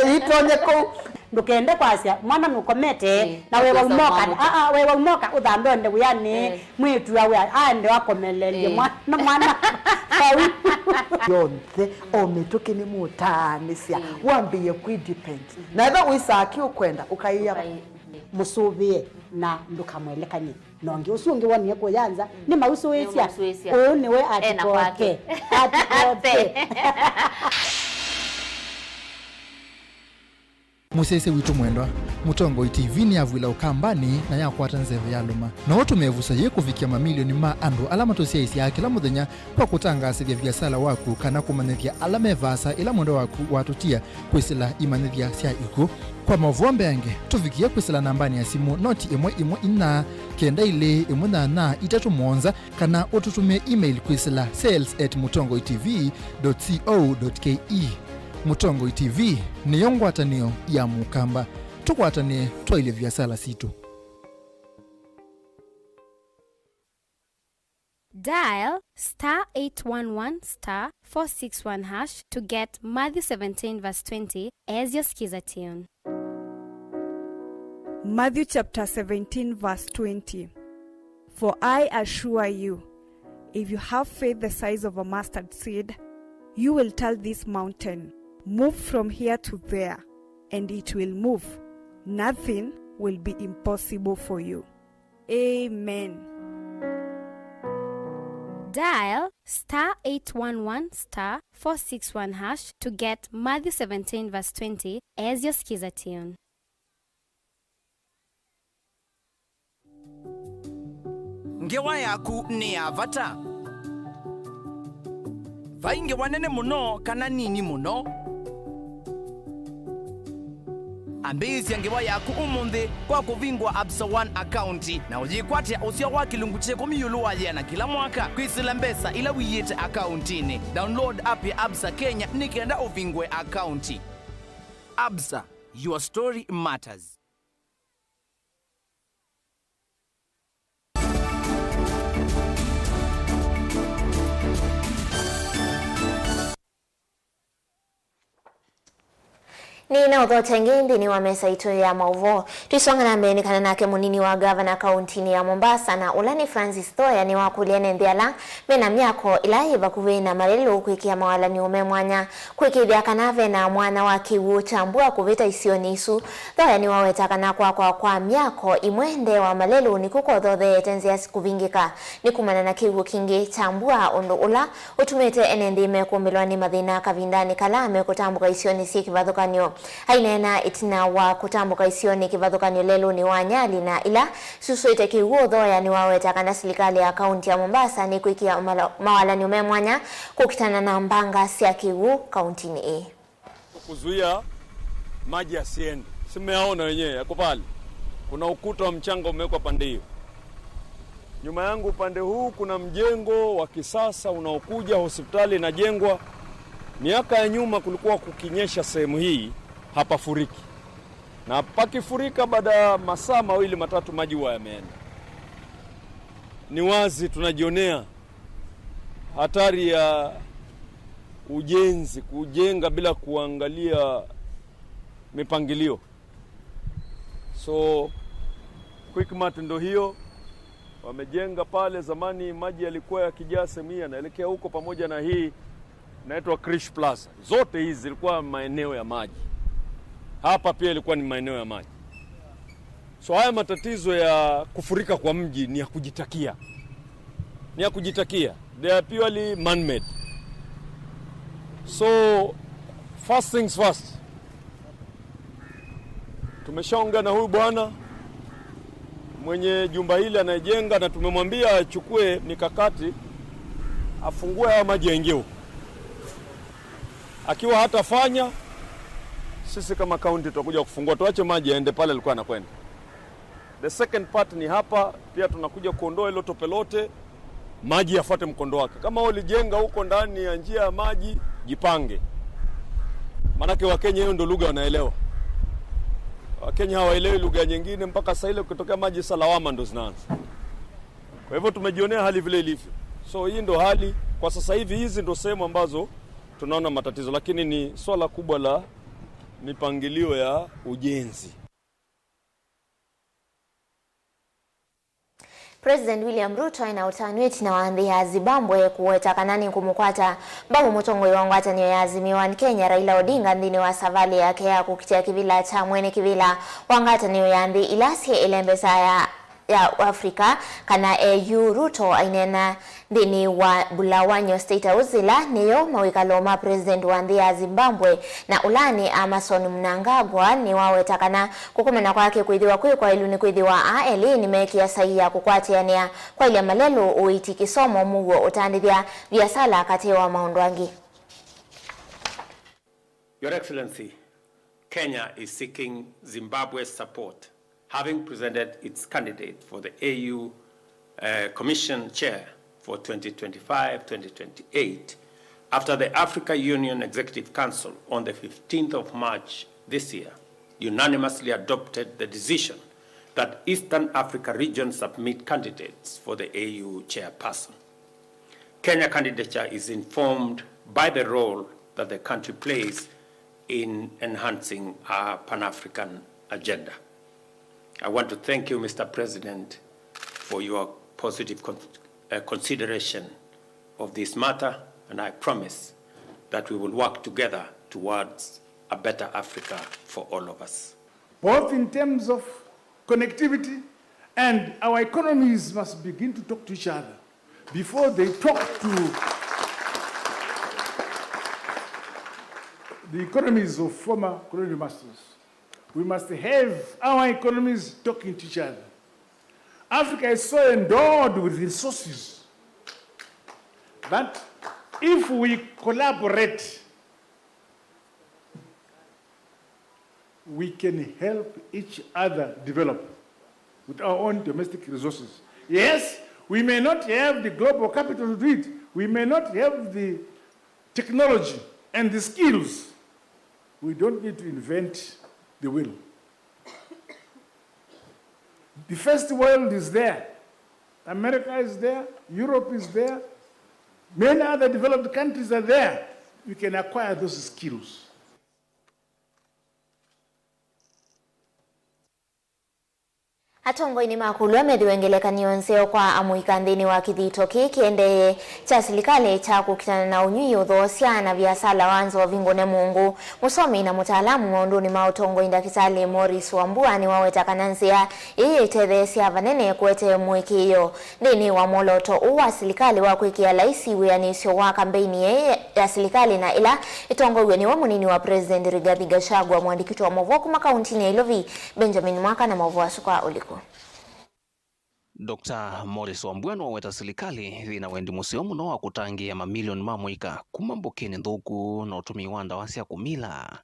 Ĩitonye kũu. Ndũkende kwasya mwana nũkomete, ĩĩ, na we waumoka, aa, we waumoka ũthambe ũende wĩanĩ, ĩĩ, mwĩĩtu awe aende akomelelye, ĩĩ, mwana, mwana vau. Yonthe, o mĩtũkĩ nĩmũtaanĩsya, ĩĩ, wambĩĩe kwĩ depend. Na ethĩwa wĩsaa kĩ ũkwenda, ũkaĩa mũsũvĩe na ndũkamwelekany'e na ũngĩ. Ũsu ũngĩ wonie kũya nza, nĩmausũĩsya. Nĩmausũĩsya. Ũũ nĩwe ena kwake. Atikote. Atikote. Mũsyaĩĩsya witũ mwendwa, Mũtongoi T V nĩyavw'ĩla Ũkambanĩ na yakwata nzeve ya lũma. No ũtũme ĩvuso yĩĩ kũvikĩa mamilioni ma andũ ala matũsyaĩĩsyaa kĩla mũthenya kwa kũtangaasĩthya viasala waku kana kũmanyĩthya ala me vaasa ĩla mwendwa waku watũtia kwĩsĩla imanyĩthya sya ikw'ũ. Kwa maũvoo mbeange, tũvikĩe kwĩsĩla nambanĩ ya simũ noti ĩmwe ĩmwe inya kenda ilĩ ĩmwe nyanya itatũ mũonza, kana ũtũtũmĩe email kwĩsĩla sales at mũtongoi T V dot co dot K E. Mũtongoi T V nĩyo ngwatanĩo ya Mũkamba. Tũkwatanĩe twaĩlye viasala sitũ. Dial star eight one one star four six one hash to get Matthew seventeen verse twenty as your Skiza tune. Matthew chapter seventeen verse twenty. For I assure you, if you have faith the size of a mustard seed, you will tell this mountain, "Move from here to there," and it will move. Nothing will be impossible for you. Amen. Dial star eight one one star four six one hash to get Matthew seventeen verse twenty as your Skiza tune. Ngewa yaku nĩ ya vata. Vai ngewa nene mũno kana nini mũno. Ambĩĩsya ngewa yaku ũmũnthĩ kwa kũvingũa Absa One akaunti na ũyĩkwatĩa ũseo wa kĩlungu kya ĩkũmi ĩũlũ wa yĩana kĩla mwaka kwĩsĩla mbesa ila ũiĩte akauntinĩ. Download app ya Absa Kenya nĩ kenda ũvingũe akaunti. Absa, your story matters. Nĩnaũthokya ĩngĩ nthĩnĩ wa mesa itũ ya maũvoo. Tũisonga na mbee nĩ kana nake mũnini wa ngavana kauntinĩ ya Mombasa na ũla nĩ Francis Thoya nĩwakũlya ene nthĩ ala mena myako ĩla yĩ vakuvĩ na malelũ kwĩkĩa mawalany'o me mwanya kwĩkĩĩthya kana vena mwanya wa kĩw'ũ kya mbua kũvĩta isionĩ isu. Thoya nĩwaweta kana kwakwa kwa myako ĩmwe ndee wa malelũ nĩkw'o kũthotheete nzĩa kũvingĩka nĩ kumana na kĩw'ũ kingĩ kya mbua, ũndũ ũla ũtumĩte ene nthĩ mekũmbĩlwa nĩ mathĩna kavindanĩ kala mekũtambũka isionĩ syĩ kĩvathũkany'o. Aineena ĩtina wa kũtambũka isionĩ kĩvathũkany'o lelũnĩ wa Nyali na ila syusũĩte kĩw'ũ, Thoya nĩwaweta kana silikalĩ ya kaunti ya Mombasa nĩkwĩkĩa mala-, mawalany'o me mwanya kũkitana na mbanga sya kĩw'ũ kauntinĩ ĩĩ. Kuzuia maji yasiende. Si mmeyaona wenyewe, yako pale. Kuna ukuta wa mchanga umewekwa pande hiyo. Nyuma yangu upande huu kuna mjengo wa kisasa unaokuja, hospitali inajengwa. Miaka ya nyuma kulikuwa kukinyesha sehemu hii, hapafuriki. Na pakifurika, baada ya masaa mawili matatu, maji huwa yameenda. Ni wazi tunajionea hatari ya ujenzi, kujenga bila kuangalia mipangilio. So, Quickmart ndo hiyo, wamejenga pale. Zamani maji yalikuwa yakijaa sehemu hii, yanaelekea huko, pamoja na hii inaitwa Krish Plaza. Zote hizi zilikuwa maeneo ya maji. Hapa pia ilikuwa ni maeneo ya maji. So haya matatizo ya kufurika kwa mji ni ya kujitakia. Ni ya kujitakia. They are purely man-made. So, first things first. Tumeshaongea na huyu bwana mwenye jumba hili anayejenga, na tumemwambia achukue mikakati, afungue haya maji yaingie huko. Akiwa hatafanya, sisi kama kaunti tutakuja kufungua, tuache maji yaende pale yalikuwa yanakwenda. The second part ni hapa, pia tunakuja kuondoa hilo tope lote, maji yafuate mkondo wake. Kama ulijenga huko ndani ya njia ya maji, jipange. Maanake Wakenya hiyo ndo lugha wanaelewa. Wakenya hawaelewi lugha nyingine, mpaka saa ile ukitokea maji, sasa lawama ndo zinaanza. Kwa hivyo tumejionea hali vile ilivyo. So hii ndo hali kwa sasa hivi, hizi ndo sehemu ambazo tunaona matatizo, lakini ni swala kubwa la Mipangilio ya ujenzi. President William Ruto ena ũtanu ĩtina wa nthĩ ya Zimbabwe kũweta kana nĩkũmũkwata mbau mũtongoi wa ngwatanĩo ya Azimio One Kenya, Raila Odinga, nthĩnĩ wa savalĩ yake ya kũkitĩa kĩvĩla kya mwene kĩvĩla wa ngwatanĩo ya nthĩ ila syĩ ĩlembesa ya ya Africa, kana A U. Ruto aineena nthĩnĩ wa Bulawanyo State House, ĩla nĩyo mawĩkalo ma president wa nthĩ ya Zimbabwe, na ũla nĩ Emmerson Mnangagwa, nĩwaweta kana kũkomana kwake kwĩthĩwa kwĩ kwaĩlu nĩkwĩthĩwa aa elĩ nĩmeekĩa saii ya kũkwatĩanĩa kwaĩlya malelũ, ũiiti, kĩsomo, mũuo, ũtandĩthya, viasala, katĩ wa maũndũ angĩ. Your Excellency, Kenya is seeking Zimbabwe's support, having presented its candidate for the A U, uh, Commission Chair for twenty twenty-five twenty twenty-eight, after the Africa Union Executive Council on the fifteenth of March this year unanimously adopted the decision that Eastern Africa region submit candidates for the A U chairperson. Kenya candidature is informed by the role that the country plays in enhancing our Pan-African agenda. I want to thank you, Mister President, for your positive con-, uh, consideration of this matter, and I promise that we will work together towards a better Africa for all of us. Both in terms of connectivity, and our economies must begin to talk to each other before they talk to the economies of former colonial masters. We must have our economies talking to each other. Africa is so endowed with resources that if we collaborate, we can help each other develop with our own domestic resources. Yes, we may not have the global capital to do it. We may not have the technology and the skills. We don't need to invent the wheel. The first world is there. America is there. Europe is there. Many other developed countries are there. You can acquire those skills. Atongoi nĩmakũlw'a methĩwe ngelekany'o nzeo kwa amũika nthĩnĩ wa kĩthito kĩĩ kĩendee kya silikalĩ kya kũkitana na ũnyw'ĩi ũthoosya na viasala wa nzovi ngũne mũngũ. Mũsomi na mũtaalamu maũndũnĩ ma ũtongoi, Ndakĩtalĩ Maurice Wambua, nĩwaweta kana nzĩa ĩĩ yĩtetheesya vanene kũete mũĩkĩĩo nthĩnĩ wa mwolooto ũũ wa silikalĩ wa kwĩkĩa laisi wĩanĩsyo wa kambeini ĩĩ ya silikalĩ na ĩla ĩtongoew'e nĩwe mũnini wa President Rigathi Gachagua. Mũandĩki witũ wa maũvoo kuma kauntinĩ ya Ilovi, Benjamin Mwaka, na maũvoo asu kwa ũliku. Doctor Maurice Wambua nĩwaweta silikalĩ yĩ na wendi mũseo mũno wa kũtangĩĩa mamilioni ma amũika kuma mbũkĩnĩ nthũku na ũtũmĩi wa ndawa sya kũmila,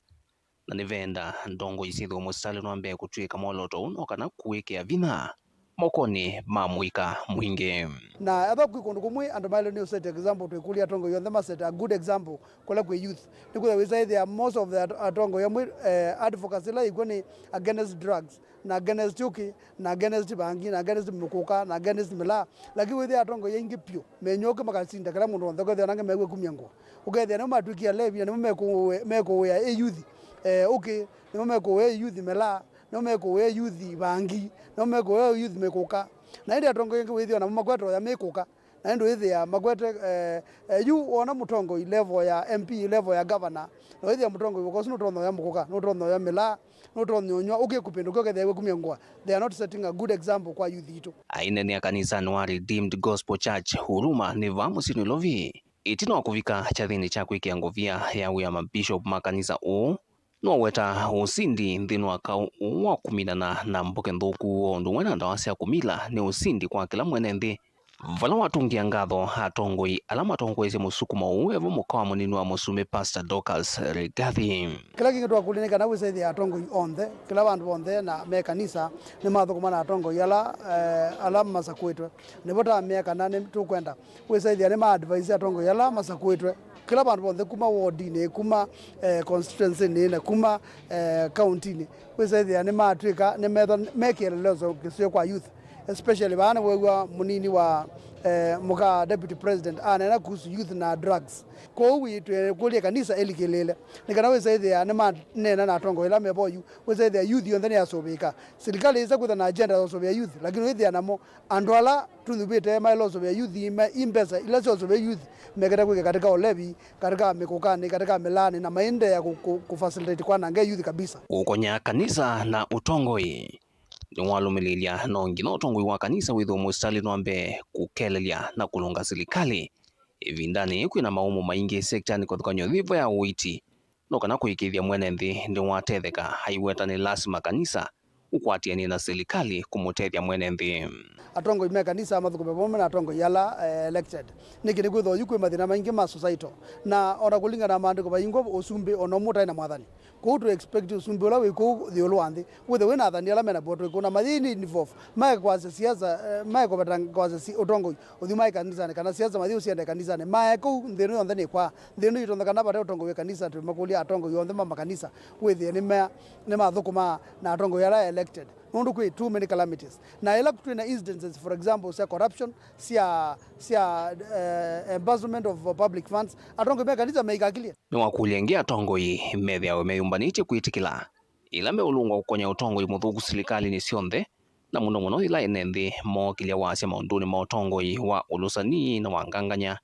na nĩvenda ndongoi syĩthĩwe mũsitalĩnĩ wa mbee kũtw'ĩĩka mwolooto ũũ no kana kũwĩkĩa vinya mokonĩ ma mũika mwingĩ. Na ethĩwa kwĩ kũndũ kũmwe andũ maĩle nĩ set example, twĩkũlya atongoi onthe ma set a good example kũla kwĩ youth. Nĩkwĩthĩwa wĩsaĩthĩa most of the at-, atongoi amwe, eh, advocacy ĩla yĩkw'o nĩ against drugs, na against ũkĩ, na against bangi, na against mĩkũka, na against mĩlaa. Lakini wĩthĩa atongoi aingĩ pyũ menyw'a ũkĩ makasinda kĩla mũndũ wonthe, ũkethĩa nangĩ mew'e kumya ngũa. Ũkethĩa nĩmo matw'ĩkie alevi, na nĩmo mekũũĩa, mekũũĩa ĩ youth, eh, ũkĩ, nĩmo mekũũĩa ĩ youth mĩlaa, nĩmo mekũũĩa ĩ youth bangi, nĩmo mekũũĩa ĩ youth mĩkũka. Na ĩndĩ atongoi aingĩ wĩthĩwa namo makwete oya mĩkũka. Na ĩndĩ wĩthĩa makwete, eh, eh, yu wona mũtongoi level ya M P, level ya governor, na wĩthĩa mũtongoi wĩka ũsu nũtonya oya mũkũka, nũtonya oya mĩlaa, nũtonya ũnyw'a ũkĩ kũpĩndũka ũkethĩa wĩ kumya ngũa. They are not setting a good example kwa youth itũ. Aineenea kanisanĩ wa Redeemed Gospel Church Huruma nĩ vaa mũsyĩ Nairobi, ĩtina wa kũvika kyathĩnĩ kya kwĩkĩa ngovia ya wĩa mabishop ma kanisa ũũ, nĩwaweta ũsindi nthĩnĩ wa kaũ ũũ wa kũminana na mboke nthũku o ũndũ ũmwe na ndawa sya kũmila nĩ ũsindi kwa kĩla mwene nthĩ, vala watũngĩa ngatho atongoi ala matongoesye mũsukumo ũũ evo mũka wa mũnini wa mũsumbĩ Pastor Dorcas Rigathi. Kĩla kĩngĩ twakũlya nĩ kana wĩsaĩthĩa atongoi onthe, kĩla vandũ vonthe na me kanisa, nĩmathũkũma na atongoi ala, eh, ala masakũĩtwe. Nĩvo tamea kana nĩtũkwenda wĩsaĩthĩa nĩma advise atongoi ala masakũĩtwe kĩla vandũ vonthe, kuma wodinĩ, kuma, eh, constituency-nĩ, na kuma, eh, kauntinĩ. Wĩsaĩthĩa nĩmatw'ĩka nĩmetha me kĩelelezo kĩseo kwa youth, especially vaa nĩweew'a mũnini wa, Eh, mũka deputy president aneena kuhusu youth na drugs. Kwoou wi twĩkũlye kanisa ĩlikĩlĩĩle, nĩ kana wĩsa ĩthĩa nĩmaneena na atongoi ala me vo yu, wĩsa ĩthĩa youth yonthe nĩyasũvĩĩka. Silikalĩ yĩsa kwĩtha na agenda ya ũsũvĩa youth, lakini wĩthĩa namo andũ ala tũnyuvĩte maĩle ũsũvĩa youth, me i mbesa ila sya ũsũvĩa youth mekĩte kwĩka katika ũlevi, katika mĩkũkanĩ, katika mĩlaanĩ, na maendeea kũ, kũ, kũ facilitate kwananga youth kabisa. Kũkonya kanisa na ũtongoi. Nĩwalũmĩlĩĩlya no nginya ũtongoi wa kanisa wĩthĩwe mũsitalĩnĩ wa mbee kũkelelya na kũlũnga silikalĩ. Ĩvindanĩ yĩĩ kwĩna maũmũ maingĩ sektanĩ kĩvathũkany'o yĩvo ya ũiiti, no kana kũĩkĩĩthya mwene nthĩ nĩwatetheka, aiweta nĩ lasima kanisa ũkwatĩanĩe na silikalĩ kũmũtethya mwene nthĩ. Atongoi me kanisa mathũkũme vamwe na atongoi ala, eh, elected. Nĩkĩ nĩkwĩthĩwa yu kwĩ mathĩna maingĩ ma societal, na ona kũlingana na maandĩko vaingwa ũsumbĩ ona ũmwe ũtaĩ na mwathani. Kwoou tũ expect ũsumbĩ ũla wĩ kũu ĩũlũ wa nthĩ wĩthĩwe wĩ na athani ala mena voto ĩkũũ na mayĩni involve, mae kwasya siasa, eh, mae kũveta kwasya si, ũtongoi ũthi mae kanisanĩ, kana siasa mathi ũsiende kanisanĩ, mae kũu. Nthĩ ĩno yonthe nĩkwaa. Nthĩ ĩno yĩtonya kana vate ũtongoi wĩ kanisa, twĩmakũlya atongoi onthe ma makanisa wĩthĩe nĩma, nĩmathũkũmaa na atongoi ala elected, nũndũ kwĩ too many calamities. Na ĩla twĩ na instances, for example, sya corruption, sya, sya, eh, embezzlement of public funds, atongoi me kanisa meikakilye. Nĩwakũlya ĩngĩ atongoi methĩawe meyũmbanĩtye kwĩtĩkĩla ĩla meũlũngwa kũkonya ũtongoi mũthũku silikalĩnĩ syonthe, na mũno mũno yĩla ene nthĩ mookĩlya wasya maũndũnĩ ma ũtongoi wa ũlũsani na wangangany'a,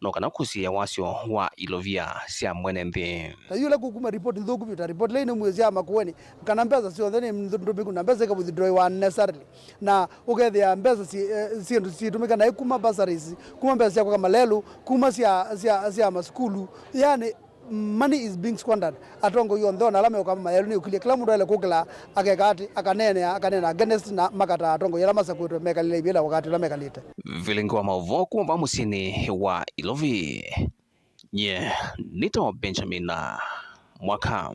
no kana kũsiĩĩa wasyo wa ilovia sya mwene nthĩ. Ta yu ĩla kũkuma ripoti nthũku vyũ, ta ripoti ĩla ĩnaumie sya Makueni, kana mbesa syonthe nĩ ndũmĩku na mbesa ĩkawithdrawiwa unnecessarily, na ũkethĩa mbesa si, eh, syĩndũ sitũmĩka naĩ kuma bursaries, kuma mbesa sya kwaka malelũ, kuma sya, sya, sya masukulu, yani money is being squandered. Atongoi onthe ona ala meũkamba mayelũ nĩũkilye kĩla mũndũ aĩle kũkĩla akeka atĩ, akaneenea, akaneena against na makataa atongoi ala masakũĩtwe mekalĩle ivĩla wakati ũla mekalĩte. Vilingi wa maũvoo kuma vaa mũsyĩnĩ wa Ilovi. Nye nĩtawa Benjamin Mwaka.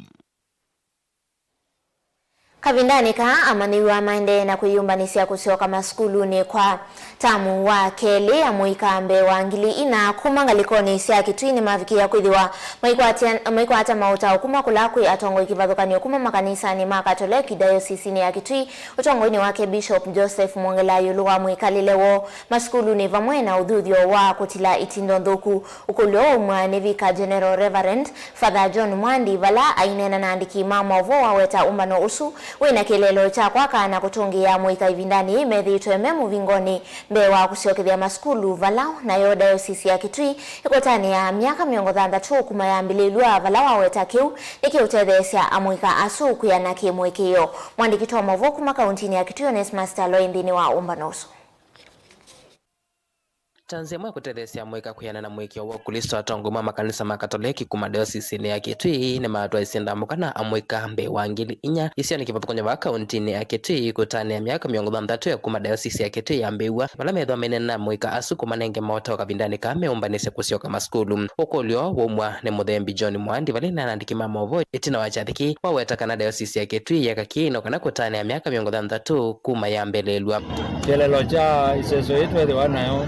Kavindanĩ kaa, amanyĩw'a maendee na kwĩyũmbanĩsya kũsyoka masukulunĩ kwa tamu wa kelĩ. Amũika mbee wa ngili ina kuma ngalĩkonĩ sya Kitui nĩmavikĩĩa kwĩthĩwa maikwatya, maikwata maũtao kuma kũla kwĩ atongoi kĩvathũkany'o kuma makanisanĩ ma Katoleki dayosisinĩ ya Kitui, ũtongoinĩ wake Bishop Joseph Mwongela, ĩũlũ wa mwĩkalĩle woo masukulunĩ vamwe na ũthuthyo wa kũtila itindo nthũku. Ũkũlyo ũmwe nĩ Vicar General Reverend Father John Mwandi, vala aineena na andĩki ma maũvoo, waweta ũmbano ũsu wĩ na kĩeleelo kya kwaka na kũtũngĩĩa amũika ĩvindanĩ yĩĩ methĩĩtwe me mũvingonĩ mbee wa kũsyokethya masukulu vala, nayo Diocese ya Kitui ĩkũtanĩa myaka mĩongo thanthatũ kuma yambĩlĩlw'a, vala waweta kĩu nĩkĩũtetheesya amũika asu kwĩana kĩ-mũĩkĩĩo. Mwandĩki wa maũvoo kuma kauntinĩ ya Kitui, Onesmus Taloi, nthĩnĩ wa ũmbano ũsu. Ta nzĩa ĩmwe ya kũtetheesya amũika kwĩana na mũĩkĩĩo wa Ũklĩsto, atongoi ma makanisa ma Katoleki kuma diosisinĩ ya Kitui nĩmatwaisye ndambũka na amũika mbee wa ngili inya isionĩ kĩvathũkany'o vaa kauntinĩ ya Kitui kũtanĩa myaka mĩongo thanthatũ ya kuma diosisi ya Kitui yambĩĩw'a, vala methĩwa maineena na amũika asu kũmanenge maũtao kavindanĩ kaa meũmbanĩsye kũsyoka masukulu. Ũkũlyo waumw'a nĩ mũthembi John Mwandi vala aineena na andĩki ma maũvoo ĩtina wa kyathĩ kĩĩ, waweta kana diosisi ya Kitui yeka kĩĩ no kana kũtanĩa myaka mĩongo thanthatũ kuma yambĩlĩlw'a. Kĩeleelo kya ĩseso yĩĩ tweethĩwa nayo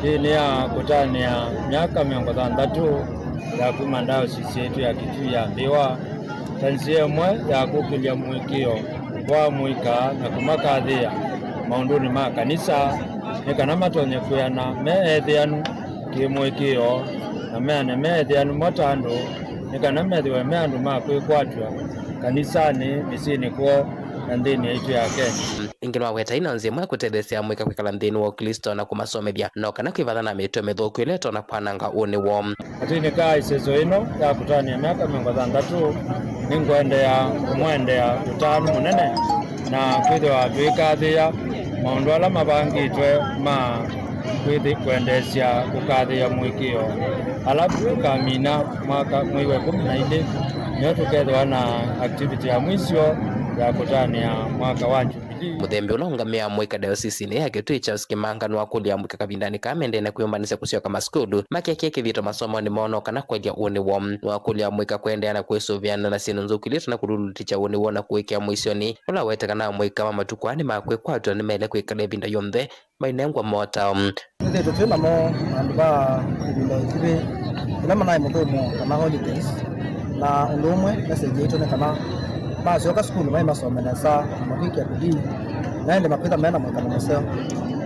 kĩĩ nĩ ya kũtanĩa myaka mĩongo thanthatũ ya kuma diocese yaitũ ya Kitui yambĩĩwa, ta nzĩa ĩmwe ya kũkĩlya mũĩkĩĩo wa amũika na kũmakathĩĩa maũndũnĩ ma kanisa, nĩ kana matonye kwĩana me ethĩanu kĩ-mũĩkĩĩo, na meane me ethĩanu mo ta andũ, nĩ kana methĩwe me andũ ma kwĩkwatw'a kanisanĩ, mĩsyĩnĩ kwoo, na nthĩnĩ yaitũ ya Kenya. Ĩngĩ nĩwaweta ĩna nzĩa ĩmwe ya kũtetheesya amũika kwĩkala nthĩnĩ wa Ũklĩsto na kũmasomethya, no kana kwĩvatha na mĩtwe mĩthũku ĩla ĩtonya kwananga ũnĩ woo. Katĩnĩ ka ĩseso ĩno ya kũtanĩa myaka mĩongo thanthatũ, nĩngũendeea kũmũendea ũtanu mũnene na kwĩthĩwa tũikathĩĩa maũndũ ala mavangĩtwe ma kwĩthĩ kwendeesya kũkathĩĩa mũĩkĩĩo. Alafu tũkamina mwaka, mwei wa ĩkũmi na ilĩ, nĩyo tũkethĩwa na activity ya mwisho ya kũtanĩa mwaka wa Jubilee. Mũthembi ũla ũngamĩaa amũika diosisinĩ ya Kitui, Charles Kimanga, nĩwakũlya amũika kavindanĩ kaa mendee na kwĩyũmbanĩsya kũsyoka masukulu, makekĩe kĩthito masomonĩ moo no kana kũelya ũnĩ woo. Nĩwakũlya amũika kũendeea na kwĩsũvĩana na syĩndũ nthũku ila itonya kũlulutĩkya ũnĩ woo na kũĩkĩa mũisyonĩ ũla ũwetete kana amũika ma matukũ aa nĩ ma kwĩkwatw'a, nĩmaĩle kwĩkala ĩvinda yonthe mainengwa motao. Twĩthĩĩtwe twĩ namo vandũ va ĩvinda ĩkuvĩ, ĩla manaĩ mũthũmũo kana holidays, na ũndũ ũmwe message yaitũ nĩ kana masyoka sukulu maĩ masome nesa na makwĩkĩa bidii, na ĩndĩ makwĩtha me na mwĩkalo mũseo.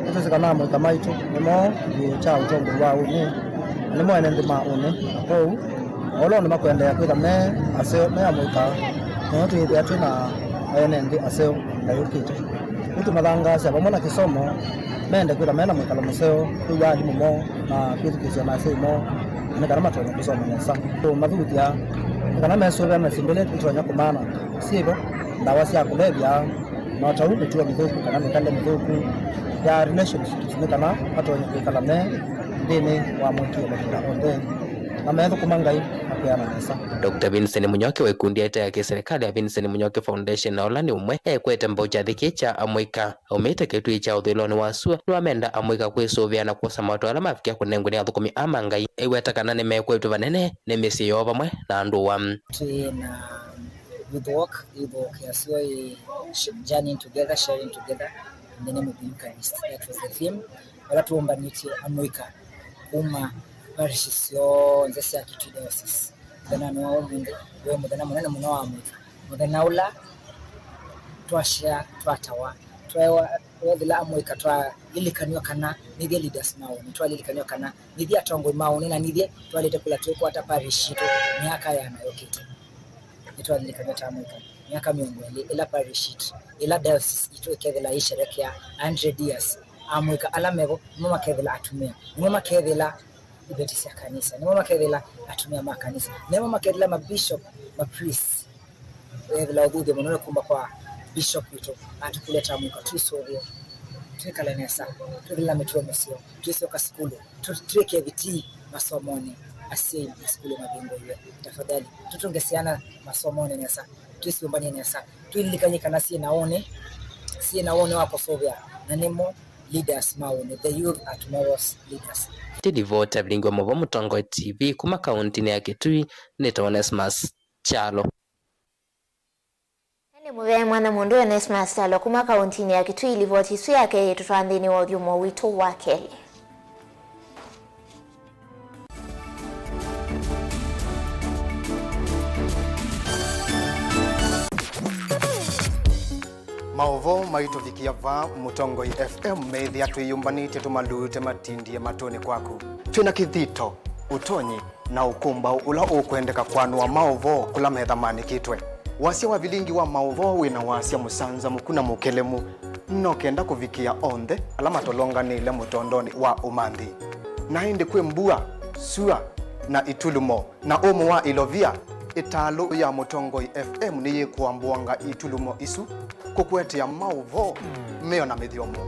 Nĩtwĩsĩ kana amũika maitũ nĩmo kĩw'ũ kya ũtongoi wa ũnĩ, na nĩmo ene nthĩ ma ũnĩ. Na kwoou, o ũla ũndũ makwendeea kwĩtha me aseo, me amũika, nĩmo twĩĩthĩa twĩ na ene nthĩ aseo ĩvinda yũkĩte. Ũu tũmathangaasya vamwe na kĩsomo, mende kwĩtha me na mwĩkalo mũseo, kwĩw'a alimũ moo, na kwĩthukĩĩsya na asyai moo, nĩ kana matonye kũsoma nesa. Kũmathuthya nĩ kana mesũvĩa na syĩndũ ila itonya kũmaana syĩvo, ndawa sya kũlevya, na o ta ũu mĩtuo mĩthũku kana mĩkalĩle mĩthũku ya relationships, nĩ kana matonye kwĩkala me nthĩnĩ wa mũĩkĩĩo mavinda onthe, na methũkũma Ngai na kwĩana nesa. Doctor Vincent Munyoki wa ikundi ĩte ya kĩserikali ya Vincent Munyoki Foundation, na ũla nĩ ũmwe ekwete mbau kyathĩ kĩĩ kya amũika aumĩte kĩtui kya ũthũĩlonĩ wa sua, nĩwamenda amũika kwĩsũvĩa na kwosa mawatho ala mavikĩa kũnengwa nĩ athũkũmi aa ma Ngai. Aiweta kana nĩmekwetw'e vanene nĩ mĩsyĩ yoo vamwe na andũ aa. Twĩ na youth walk, youth walk ya sua ĩ sh-, journeying together, sharing together in the name of the Eucharist. That was the theme. Vala tũũmbanĩtye amũika kuma parish syonthe sya Kitui Diocese. Mũthenyanĩ wa ũmũnthĩ wĩ mũthenya mũnene mũno wa amũika, mũthenya ũla twasya, twatawa, twewa, wethĩla amũika twalilikanw'a kana nithyĩ leaders ma ũnĩ, twalilikanw'a kana nithyĩ atongoi ma ũnĩ, na nithyĩ twaĩlĩte kwĩla twĩkwata parish yitũ myaka ĩana yũkĩte. Nĩtwalilikanw'a ta amũika myaka mĩongo ĩlĩ ĩla parish yitũ, ĩla diocese yitũ ĩkethĩla ĩisherekea a hundred years. Amũika ala mevo nĩmo makethĩla atumĩa, nĩmo makethĩla iveti sya kanisa, nĩmo makethĩla atumĩa ma kanisa, nĩmo makethĩla ma bishop, ma priest. Wethĩla ũthuthyo mũnene kuma kwa bishop witũ, atũkũlya ta amũika twĩsũvĩe, twĩkale nesa, twĩthĩla mĩtuo mĩseo, twĩsyoka sukulu, tũ-, twĩke vitii masomonĩ. Asyai, masukulu mavingũiwe, tafadhali tũtũnge syana masomonĩ nesa, twĩsyũmbany'e nesa, twĩlilikany'e kana syĩ na ũnĩ, syĩ na ũnĩ wa kũsũvĩa, na nĩmo leaders ma ũnĩ. The youth are tomorrow's leaders. Ndilivota vilingi wa mavo Mũtongoi T V kuma kauntinĩ ya Kitui, nĩtawa Onesmus Kyalo. Nĩ mũvea mwana mũndũ Onesmus Kyalo kuma kauntinĩ ya Kitui, livoti isu yake ĩtũtwaa nthĩnĩ wa ũthyũmũo witũ wa kelĩ. Maũvoo maitũvikĩa vaa Mũtongoi F M meĩthĩa twĩyũmbanĩtye tũmalute matindie matũnĩ kwaku. Twĩ na kĩthito, ũtonyi, na ũkũmbaũ ũla ũkwendeka kwanũa maũvoo kũla metha maanĩkĩtwe. Wasya wa vilingi wa maũvoo wĩ na wasya mũsanzamũku na mũkelemu, no kenda kũvikĩa onthe ala matolonganĩle mũtondonĩ wa ũmanthi. Na ĩndĩ kwĩ mbua, sua, na itulumo, na ũmũ wa ilovia, ĩtalũ ya Mũtongoi F M nĩyĩkũambũanga itulumo isu kũkũetea maũvoo meyo na mĩthyomo.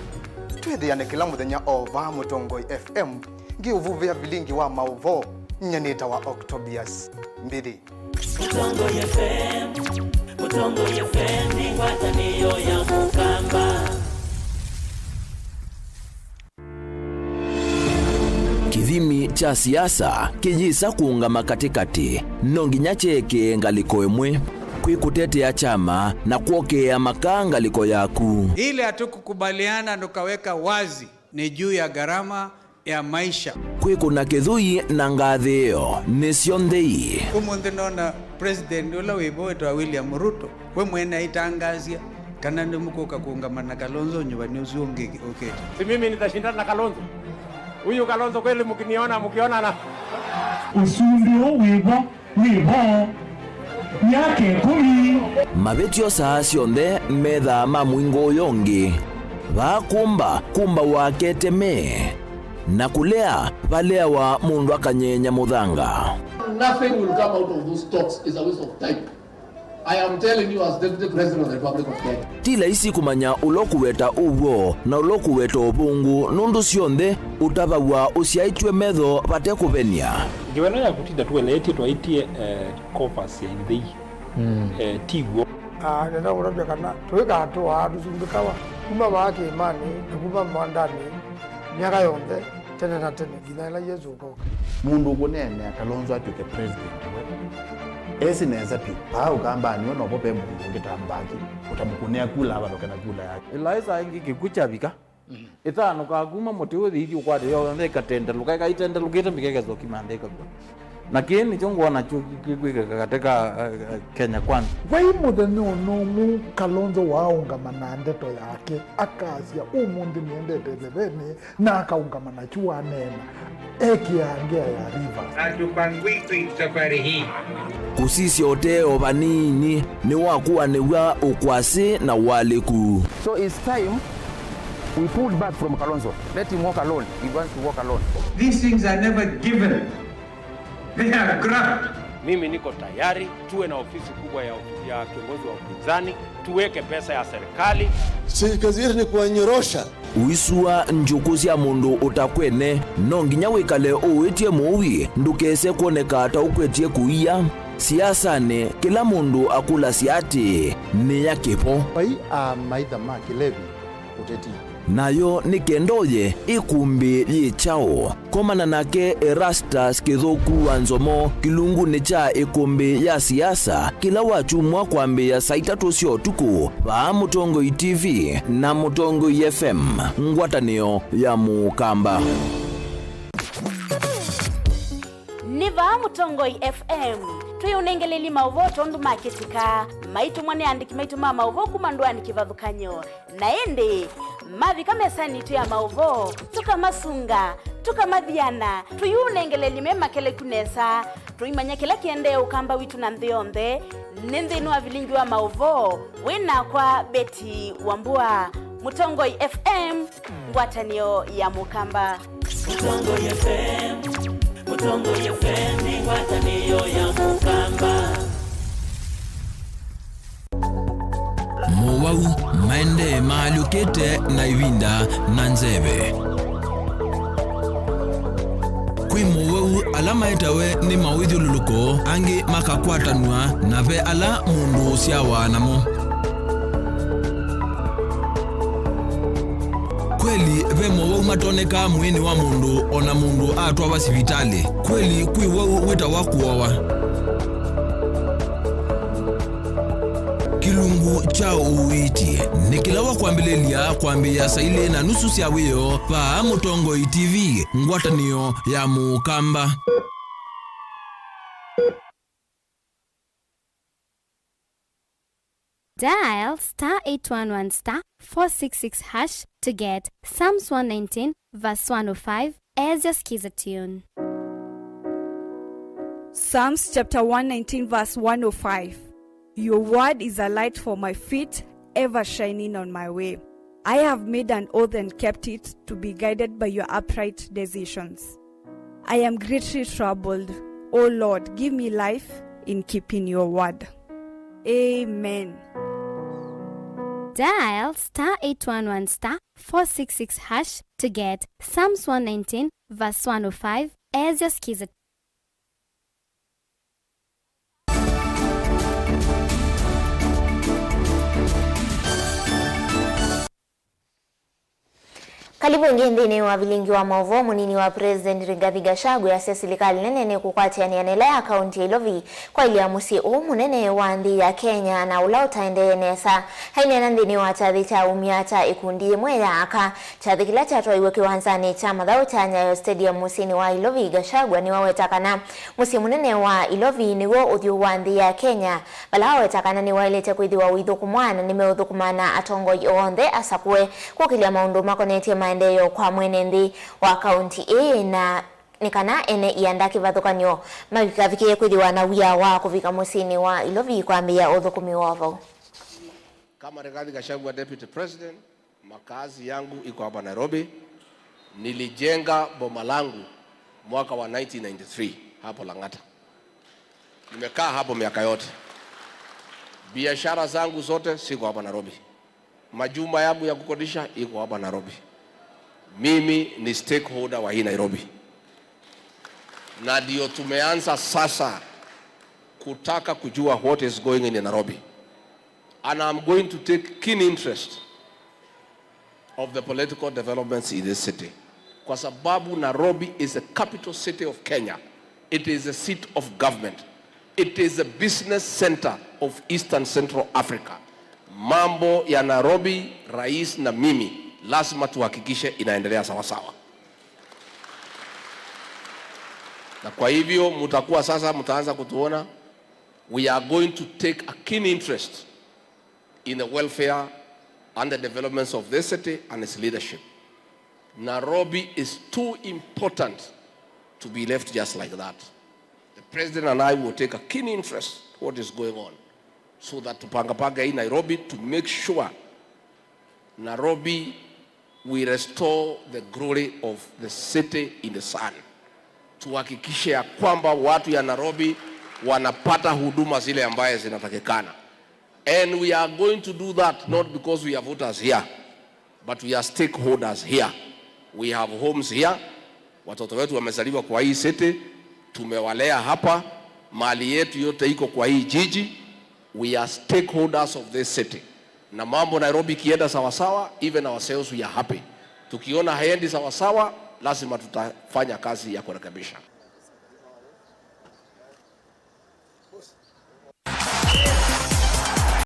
Twĩthĩane kĩla mũthenya o vaa Mũtongoi F M. Ngĩũvuvĩa vilingi wa maũvoo, nyie nĩtawa Octobius Mbithi. Mũtongoi F M, Mũtongoi F M nĩ ngwatanĩo ya Mũkamba. Kĩthimi kya siasa kĩyĩsa kũũngama katĩkatĩ, no nginya kyeekĩe ngalĩko ĩmwe. Kwĩ kũtetea kyama na kwokĩĩa makaa ngalĩko yaku. Ile hatukukubaliana, tukaweka wazi ni juu ya gharama ya maisha. Kwĩkũna kĩthũi na ngathĩĩo nĩsyo nthei. Ũmũnthĩ nona president ũla wĩ vo wĩtawa William Ruto, we mwene aitangaasya kana nĩmũkũka kũũngama na Kalonzo nyuvani ũsu ũngĩ ũkĩte. Si mimi nitashindana na Kalonzo? Huyu Kalonzo kweli mkiniona, mkionana? Ũsumbĩ ũũ wĩ vo wĩ vo myaka ĩkũmi. Mavĩtyo saa syonthe methaa ma mũingo ũyũ ũngĩ. Vaa kũmba, kũmba wake teme. Na kũlea, valeawa mũndũ akanyeenya mũthanga. Nothing will come out of those talks. Is a waste of time. I am telling you as Deputy President of the Republic of Kenya. Ti laisi kũmanya ũla ũkũweta ũw'o na ũla ũkũweta ũvũngũ, nũndũ syonthe ũtavaw'a ũsyaĩtw'e metho vate kũvenia. Ngewa ĩno ya kũtinda tũeleetye twaĩtye, eh, coffers ya ithei, mm, eh, ti w'o. Ah, nenda kũtavya kana tũikatũaa tũsumbĩkawa kuma vaa kĩĩmanĩ na kuma mwandanĩ myaka yonthe, tene na tene, nginya ĩla Yesũ ũkoka. Mũndũ ũkũneenea Kalonzo atw'ĩke president we esĩ nesa vyũ. Vaa Ũkambanĩ we novo ve mũndũ ũngĩ ta Mbaki ũtamũkũnĩa kula avalũke na kula yake. Ĩlaĩsa ĩngĩ kĩkw'ũ kyavika, mm, ĩthanũkaa kuma mũtĩ ũyũ ĩthi ũkwate yonthe ĩkatendelũka, ĩkaitendelũkĩte mbika ĩkesa ũkimantha ĩkakw'a. Na kĩĩ nĩkyo ngwona kyu kĩkwĩkĩka katĩ ka, eh, eh, Kenya Kwanza. Vai mũthenya o na ũmwe Kalonzo waaũngama na ndeto yake, akasya, "Ũmũnthĩ nĩendete ĩthevenĩ," na akaũngama na kyu waneena, ekĩaa ngĩa ya Rivers. Hatupangwitwi safari hii. Kũsisya ũtee o vanini nĩwakũanĩw'a ũkwasĩ na ũalĩku. So it's time we pulled back from Kalonzo. Let him walk alone. He wants to walk alone. These things are never given. They are graft. Mimi niko tayari tuwe na ofisi kubwa ya, ya kiongozi wa upinzani, tuweke pesa ya serikali. Si kazi yetu ni kuwanyorosha. Ũisua njũkũ sya mũndũ ũtakwene, no nginya wĩkale ũĩtye mũui ndũkese kwoneka ta ũkwetye kũia. Siasanĩ, kĩla mũndũ akũlasya atĩĩ, "Nĩ ya kĩvo." Vai a maitha ma kĩlevi ũteti. Nayo nĩ kenda ũye ĩkũmbĩ yĩ kyaũ? Komana nake Erastus Kĩthũku wa Nzomo kĩlungunĩ kya ĩkũmbĩ ya siasa kĩla wakyumwa kwambĩĩa saa itatũ sya ũtukũ vaa Mũtongoi T V na Mũtongoi F M, ngwatanĩo ya Mũkamba. Nĩ vaa Mũtongoi F M twĩũnengelelye maũvoo tondũ makĩtĩka, maitũmwa nĩ andĩki maitũ ma maũvoo kuma ndũanĩ kĩvathũkany'o. Na ĩndĩ mavika mesanĩ itũ ya maũvoo, tũkamasunga, tũkamathiana, tũyũnengelelye me makeleku nesa, tũimanya kĩla kĩendee Ũkamba witũ na nthĩ yonthe. Nĩ nthĩnĩ wa vilingi wa maũvoo, wĩ nakwa Betty Wambua, Mũtongoi F M, ngwatanĩo ya Mũkamba. Mũtongoi F M, Mũtongoi F M nĩ ngwatanĩo ya Mũkamba. Mowau maendee maalyũkĩte na ĩvinda na nzeve. Kwĩ mowau ala maetawe nĩ mawĩthyũlũlũko, angĩ makakwatanw'a, na ve ala mũndũ ũsyawa namo. Kweli ve mowau matonekaa mwĩĩnĩ wa mũndũ o na mũndũ atwawa sivitalĩ? Kweli kwĩ wau wĩtawa kũowa? Kĩlungu kya ũiiti nĩ kĩla wa kwambĩlĩlya kwambĩĩa saa ilĩ na nusu sya wĩoo vaa Mũtongoi T V, ngwatanĩo ya Mũkamba. Dial star eight one one star four six six hash to get Psalms one nineteen verse one oh five as your skiza tune. Psalms chapter one nineteen verse one oh five. Your word is a light for my feet, ever shining on my way. I have made an oath and kept it, to be guided by your upright decisions. I am greatly troubled. O Lord, give me life in keeping your word. Amen. Dial star eight one one star four six six hash to get Psalms one nineteen verse one oh five as your skiza. Kalivu ĩngĩ nthĩnĩ wa vilingi wa maũvoo. Mũnini wa President Rigathi Gachagua asya silikalĩ nene nĩkũkwatĩanĩa na ĩla ya kaunti ya Ilovi kwaĩlya mũsyĩ ũũ mũnene wa nthĩ ya Kenya na ũla ũtaendee nesa. Aineena nthĩnĩ wa kyathĩ kya umya kya ĩkundi yĩmwe ya aka, kyathĩ kĩla kyatwaiwe kĩwanzanĩ kya mathaũ kya Nyayo Stadium mũsyĩnĩ wa Ilovi, Gachagua nĩwaweta kana mũsyĩ mũnene wa Ilovi nĩw'o ũthyũ wa nthĩ ya Kenya, vala waweta kana nĩwaĩlĩte kwĩthĩwa ũithũkũmwa na nĩmeũthũkũma na atongoi onthe asakũe kũkĩlya maũndũ makonetye maendeeo kwa mwene nthĩ wa kaunti ĩĩ, na nĩ kana ene ianda kĩvathũkany'o mavikavikĩe kwĩthĩwa na wia wa kũvika mũsyĩnĩ wa Ilovi kwambĩĩa ũthũkũmi wa vau. Kama Rigathi Gachagua, Deputy President, makazi yangu iko hapa Nairobi. Nilijenga boma langu mwaka wa nineteen ninety-three hapo Lang'ata. Nimekaa hapo miaka yote. Biashara zangu zote ziko hapa Nairobi. Majumba yangu ya kukodisha iko hapa Nairobi. Mimi ni stakeholder wa hii Nairobi. Na ndio tumeanza sasa kutaka kujua what is going in Nairobi. And I'm going to take keen interest of the political developments in this city. Kwa sababu Nairobi is the capital city of Kenya. It is the seat of government. It is the business center of Eastern Central Africa. Mambo ya Nairobi, rais na mimi, lazima tuhakikishe inaendelea sawasawa. Na kwa hivyo mtakuwa sasa, mtaanza kutuona, we are going to take a keen interest in the welfare and the developments of this city and its leadership. Nairobi is too important to be left just like that. The president and I will take a keen interest what is going on, so that tupangapange hii Nairobi to make sure Nairobi, we restore the glory of the city in the sun. Tuhakikishe ya kwamba watu ya Nairobi wanapata huduma zile ambaye zinatakikana. And we are going to do that not because we are voters here, but we are stakeholders here. We have homes here. Watoto wetu wamezaliwa kwa hii city, tumewalea hapa, mali yetu yote iko kwa hii jiji. We are stakeholders of this city. Na mambo Nairobi ikienda sawasawa, even ourselves we are happy. Tukiona haendi sawasawa, lazima tutafanya kazi ya kurekebisha.